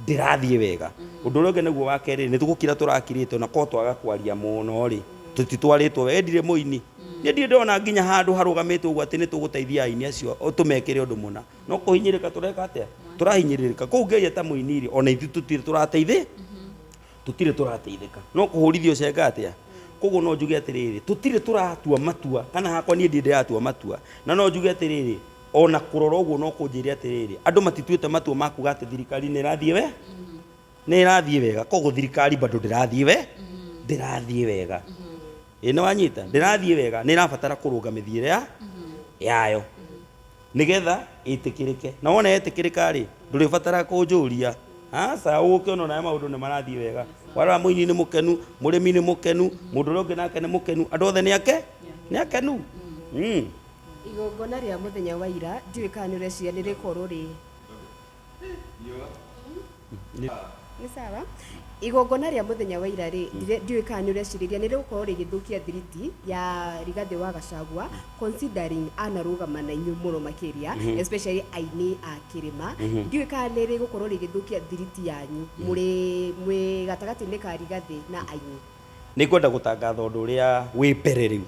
ndĩrathiĩ wega. Ũndũ ũrĩa ũngĩ naguo wa kerĩ, nĩ gũkira tũrakirĩte ona korwo twaga kwaria mũno rĩ, tũtitwarĩtwo wega. Ndirĩ mũini, niĩ ndirĩ ndona nginya handũ harũgamĩte ũguo atĩ nĩ tũgũteithia aini acio tũmekĩre ũndũ mũna. No kũhinyĩrĩka tũreka atĩa? Tũrahinyĩrĩrĩka. Kũu ngĩaria ta mũini rĩ, ona ithuĩ tũtirĩ tũrateithĩ tũtirĩ tũrateithĩka. No kũhũrithio cenga atĩa? Koguo no njuge atĩrĩrĩ, tũtirĩ tũratua matua, kana hakwa niĩ ndirĩ ndĩratua matua. Na no njuge atĩrĩrĩ, ona kũrora ũguo no kũnjĩre atĩrĩrĩ, andũ matituĩte matua ma kuga atĩ thirikari nĩ ĩrathiĩ we nĩ ĩrathiĩ wega. Koguo thirikari bado ndĩrathiĩ we ndĩrathiĩ wega. Ĩ nĩ wanyita? Ndĩrathiĩ wega, nĩ ĩrabatara kũrũnga mĩthiĩre ya yayo nĩgetha ĩtĩkĩrĩke. Na wona yetĩkĩrĩka rĩ, ndũrĩbatara kũnjũria. Aca, ũgũkĩona onawe maũndũ nĩ marathiĩ wega. Warora mũini nĩ mũkenu, mũrĩmi nĩ mũkenu, mũndũ ũrĩa ũngĩ nake nĩ mũkenu, andũ othe nĩ ake nĩ akenu. Igongona rĩa mũthenya wa ira, ndiũĩ kana nĩ ũreciria nĩ rĩkorwo rĩ nĩ sawa. Igongona rĩa mũthenya wa ira rĩ, ndiũĩ kana nĩ ũrecirĩria nĩ rĩgũkorwo rĩgĩthũkia thiriti ya Rigathĩ wa Gachagua, considering anarũgama na inyuĩ mũno makĩria, especially aini a kĩrĩma. Ndiũĩ kana nĩ rĩgũkorwo rĩgĩthũkia thiriti yanyu mũrĩ mwĩ gatagatĩ-inĩ ka Rigathĩ na aini. Nĩ ngwenda gũtangatha ũndũ ũrĩa wĩ mbere rĩu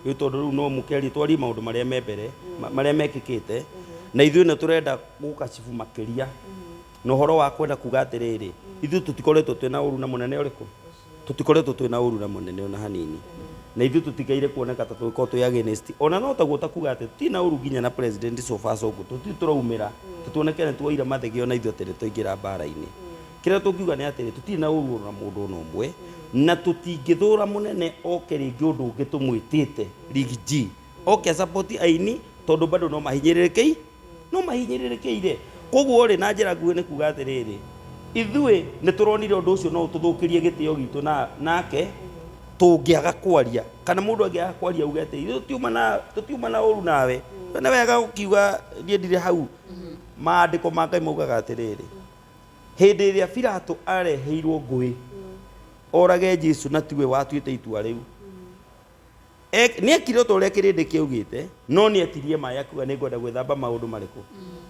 rĩu, tondũ rĩu no mũkĩarie, twarie maũndũ marĩa me mbere, marĩa mekĩkĩte, na ithuĩ nĩ tũrenda gũkacibu makĩria na ũhoro wa kwenda kuga atĩrĩrĩ, ithuĩ tũtikoretwo twĩna ũru na mũnene ũrĩkũ, tũtikoretwo twĩna ũru na mũnene ona hanini, na ithuĩ tũtigaire kuoneka ta tũgĩkorwo twĩ against ona no taguo, ta kuga atĩ tũtirĩ na ũru nginya na president. So far so good, tũtirĩ tũraumĩra tũtuoneke nĩ tuoire mathege ona ithuĩ atĩ nĩ twaingĩra mbara-inĩ. Kĩrĩa tũngiuga nĩ atĩrĩ, tũtirĩ na ũru ona mũndũ ona ũmwe, na tũtingĩthũra mũnene oke rĩngĩ ũndũ ũngĩ tũmwĩtĩte Riggy G oke support aini, tondũ bado no mahinyĩrĩrĩkĩi no mahinyĩrĩrĩkĩire. Koguo rĩ, na njĩra nguhĩ nĩ kuga atĩrĩrĩ, ithuĩ nĩ tũronire ũndũ ũcio no ũtũthũkĩrie gĩtĩo gitũ na nake tũngĩaga kwaria, kana mũndũ angĩaga kwaria auge atĩ ithuĩ tũtiuma na ũru nawe. Nĩ wega gũkiuga niĩ ndirĩ hau. Maandĩko ma Ngai maugaga atĩrĩrĩ, hĩndĩ ĩrĩa Pilato areheirwo ngũĩ orage Jesu na tiwe watuĩte itua rĩu, nĩ ekire o ta ũrĩa kĩrĩndĩ kĩaugĩte, no nĩ etirie maĩ akiuga, "Nĩ ngwenda gwĩthamba maũndũ marĩkũ."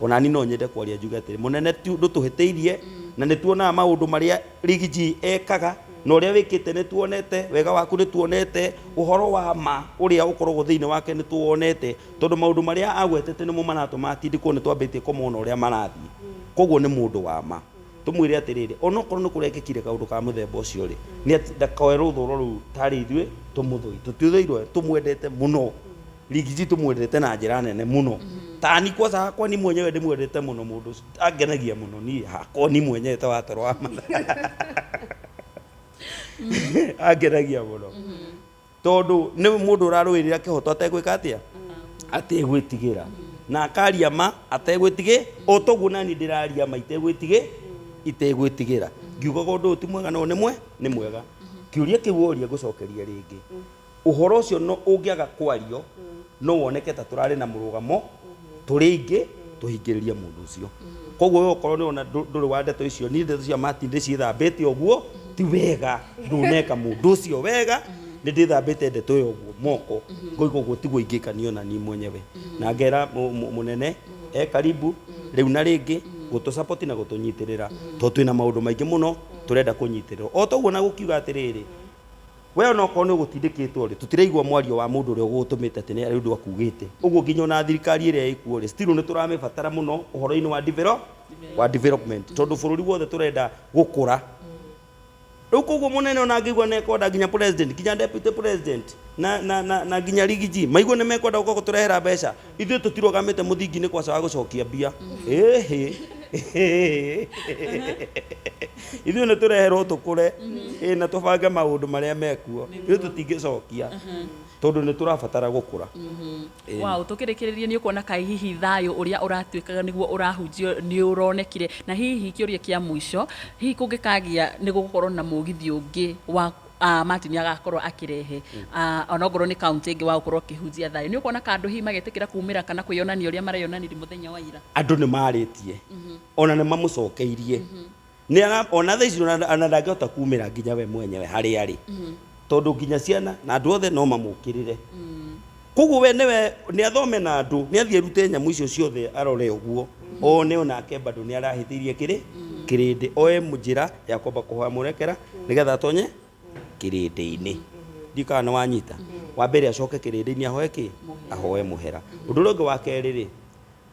Ona ni no nyende kwaria njuge atĩrĩ, mũnene, ndũtũhĩtĩirie, na nĩ tuonaga maũndũ marĩa Riggy G ekaga na ũrĩa wĩkĩte. Nĩ tuonete wega waku, nĩ tuonete ũhoro wa ma ũrĩa ũkoragwo thĩinĩ wake, nĩ tuwonete, tondũ maũndũ marĩa agwetete nĩmo maratũma atindĩkwo, nĩ twambĩtie kũmona ũrĩa marathiĩ. Koguo nĩ mũndũ wa ma. Tũmwĩre atĩrĩrĩ, onokorwo nĩ kũrekĩkire kaũndũ ka mũthemba ũcio rĩ, nĩ ndakoe rũthũro rũu tarĩ ithuĩ tũmũthũi. Tũtiũthũirwo, tũmwendete mũno Riggy G, tũmwendete na njĩra nene mũno. Tani kwanza hakwa ni mwenyewe ndĩmwendete mũno mũndũ ũcio, angenagia mũno niĩ hakwa ni mwenyewe, ta watoro wa matha angenagia mũno, tondũ nĩ mũndũ ũrarũĩrĩra kĩhoto ategwĩka atĩa, ategwĩtigĩra, na akaria ma ategwĩtigĩ. O toguo nani ndĩraria ma itegwĩtigĩra, ngiugaga ũndũ ũyũ ti mwega, no nĩ mwega. Kĩũria kĩu woria, ngũcokeria rĩngĩ, ũhoro ũcio no ũngĩaga kwario, no woneke ta tũrarĩ na mũrũgamo tũrĩ aingĩ tũhingĩrĩrie mũndũ ũcio. Koguo we okorwo nĩ ona ndũrĩ wa ndeto icio, niĩ ndeto cia Martin ndĩciĩthambĩte ũguo, ti wega, ndũneka mũndũ ũcio wega. Nĩ ndĩthambĩte ndeto ĩyo ũguo moko, ngoiga ũguo tiguo ingĩka niĩ ona niĩ mwenyewe, na ngera mũnene e karibu rĩu na rĩngĩ gũtũ na gũtũnyitĩrĩra, tondũ twĩna maũndũ maingĩ mũno tũrenda kũnyitĩrĩrwo o toguo. Na gũkiuga atĩrĩrĩ, we onokorwo nĩ ũgũtindĩkĩtwo rĩ, tũtiraigua mwario wa mũndũ ũrĩa ũgũtũmĩte atĩ nĩ ũndũ akugĩte ũguo. Nginya ona thirikari ĩrĩa ĩkuo rĩ, still nĩ tũramĩbatara mũno ũhoro-inĩ wa development, tondũ bũrũri wothe tũrenda gũkũra rĩu. Koguo mũnene ona angĩigua nĩ ekwenda nginya president, nginya deputy president na nginya Riggy G maigua nĩ mekwenda gũka gũtũrehera mbeca, ithuĩ tũtirũgamĩte mũthingi-inĩ kwaca wa gũcokia mbia. Ĩhĩ, ithuĩ nĩ tũreherwo tũkũre, ĩ na tũbange maũndũ marĩa mekuo. Ithuĩ tũtingĩcokia, tondũ nĩ tũrabatara gũkũra. Ĩĩ. Wow, tũkĩrĩkĩrĩria, nĩ ũkuona kaĩ hihi thayũ ũrĩa ũratuĩkaga nĩguo ũrahunjio nĩ ũronekire? Na hihi kĩũria kĩa mũico, hihi kũngĩkagĩa nĩ gũgũkorwo na mũgithi ũngĩ wa Martin agakorwo akĩrehe, onokorwo nĩ kaunti ĩngĩ, wa gũkorwo akĩhunjia thayũ, nĩ ũkuona ka andũ hihi magetĩkĩra kumĩra kana kwĩyonania ũrĩa mareyonanirie mũthenya wa ira? Andũ nĩ marĩtie, ona nĩ mamũcokeirie. Nĩ ona thaa ici ona ndangĩhota kumĩra nginya we mwenyewe harĩa arĩ, tondũ nginya ciana na andũ othe no mamũkĩrĩre. Koguo we nĩwe nĩ athome na andũ, nĩ athiĩ arute nyamũ icio ciothe, arore ũguo one onake bado nĩ arahĩtĩirie kĩrĩ kĩrĩndĩ, oe njĩra ya kwamba kũhoya mũrekera nĩgetha atonye kĩrĩndĩ-inĩ. Ndiũ kana nĩ wanyita. Wa mbere acoke kĩrĩndĩ-inĩ, ahoe kĩ ahoe mũhera. Ũndũ ũrĩa ũngĩ wa kerĩ rĩ,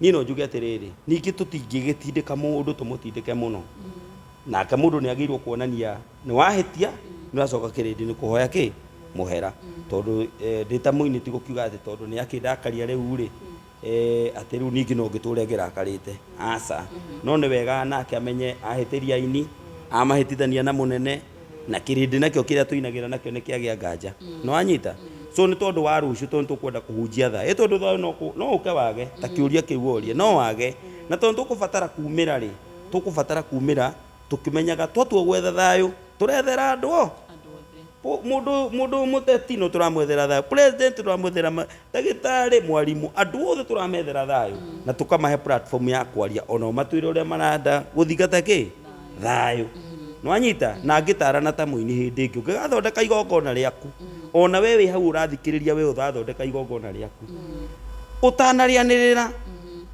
niĩ no njuge atĩrĩrĩ, ningĩ tũtingĩgĩtindĩka mũndũ, tũmũtindĩke mũno nake. Mũndũ nĩ agĩrĩirwo kuonania nĩ wahĩtia, nĩ wacoka kĩrĩndĩ-inĩ kũhoya kĩ mũhera, tondũ ndĩ ta mũini ti gũkiuga atĩ tondũ nĩ akĩndakaria rĩu rĩ, atĩ rĩu ningĩ no ngĩtũre ngĩrakarĩte. Aca, no nĩ wega nake amenye ahĩtĩria aini, amahĩtithania na mũnene na kĩrĩndĩ nakĩo kĩrĩa tũinagĩra nakĩo nĩ kĩagĩa nganja. Nĩ wanyita? So nĩ tondũ wa rũciũ, tondũ tũkwenda kũhunjia tha ĩ, tondũ thayũ no ũke wage, ta kĩũria kĩu woria, no wage, na tondũ tũkũbatara kumĩra rĩ, tũkũbatara kumĩra tũkĩmenyaga twatua gwetha thayũ, tũrethera andũ o. Andũ othe. Mũndũ mũndũ mũteti no tũramwethera thayũ, president tũramwethera, ndagĩtarĩ, mwarimũ, andũ othe tũramethera thayũ na tũkamahe platform ya kwaria, onao matwĩre ũrĩa marenda gũthingata kĩ thayũ. Nĩwanyita? Na ngĩtarana ta mũini, hĩndĩ ĩngĩ ũngĩgathondeka igongona rĩaku, ona we wĩ hau ũrathikĩrĩria, we ũrathondeka igongona rĩaku, ũtanarĩanĩrĩra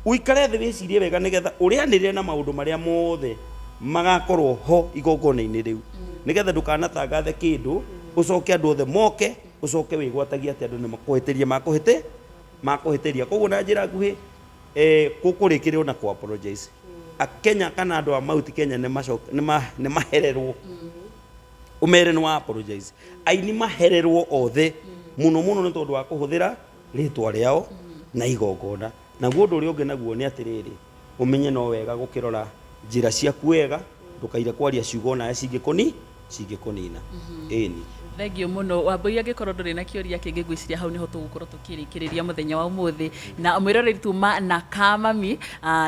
ũikare thĩ wĩcirie wega, nĩgetha ũrĩanĩrĩre na maũndũ marĩa mothe magakorwo ho igongona-inĩ rĩu, nĩgetha ndũkanatangathe kĩndũ ũcoke andũ othe moke, ũcoke wĩgwatagie atĩ andũ nĩ makũhĩtĩria, makũhĩtĩria. Koguo na njĩra nguhĩ, gũkũrĩkĩrĩrwo na kũ apologize akenya kana andũ a Mount Kenya nĩ mahererwo, ũmere nĩ wa apologize. Aini mahererwo othe mũno mũno nĩ tondũ wa kũhũthĩra rĩtwa rĩao na igongona. Naguo ũndũ ũrĩa ũngĩ naguo nĩ atĩrĩrĩ, ũmenye no wega gũkĩrora njĩra ciaku wega, ndũkaire kwaria ciugo nawe cingĩkũnina, ĩni. Thengiũ mũno, Wambũi. Angĩkorwo ndũrĩ na kĩũria kĩngĩ, ngwĩciria hau nĩho tũgũkorwo tũkĩrĩkĩrĩria mũthenya wa ũmũthĩ na mwĩroreri tuma na Kamami,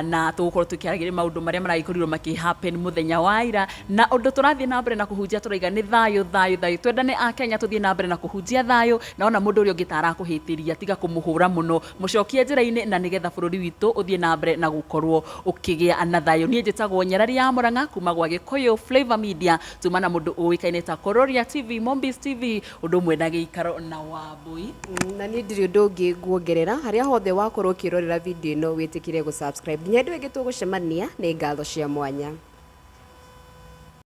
na tũgũkorwo tũkĩaragĩrĩria maũndũ marĩa maragĩkorirwo makĩ happen mũthenya wa ira, na ũndũ tũrathiĩ na mbere na kũhunjia tũraiga nĩ thayũ, thayũ, thayũ. Twendane a Kenya, tũthiĩ na mbere na kũhunjia thayũ, na ona mũndũ ũrĩa ũngĩ ta arakũhĩtĩria, tiga kũmũhũra mũno, mũcokie njĩra-inĩ, na nĩgetha bũrũri witũ ũthiĩ na mbere na gũkorwo ũkĩgĩa na thayũ. Niĩ njĩtagwo Nyarari ya Mũrang'a kuma gwa Gĩkũyũ Flavor Media, tuma na mũndũ ũĩkaine ta Kororia TV, Mombis TV, ũndũ ũmwe na Gĩikaro na Wambũi. Na niĩ ndirĩ ũndũ ũngĩ nguongerera. Harĩa hothe wakorwo ũkĩrorera video ĩno, wĩtĩkĩre gũ subscribe. Nginya hĩndĩ ĩyo ĩngĩ tũgũcemania, nĩ ngatho cia mwanya.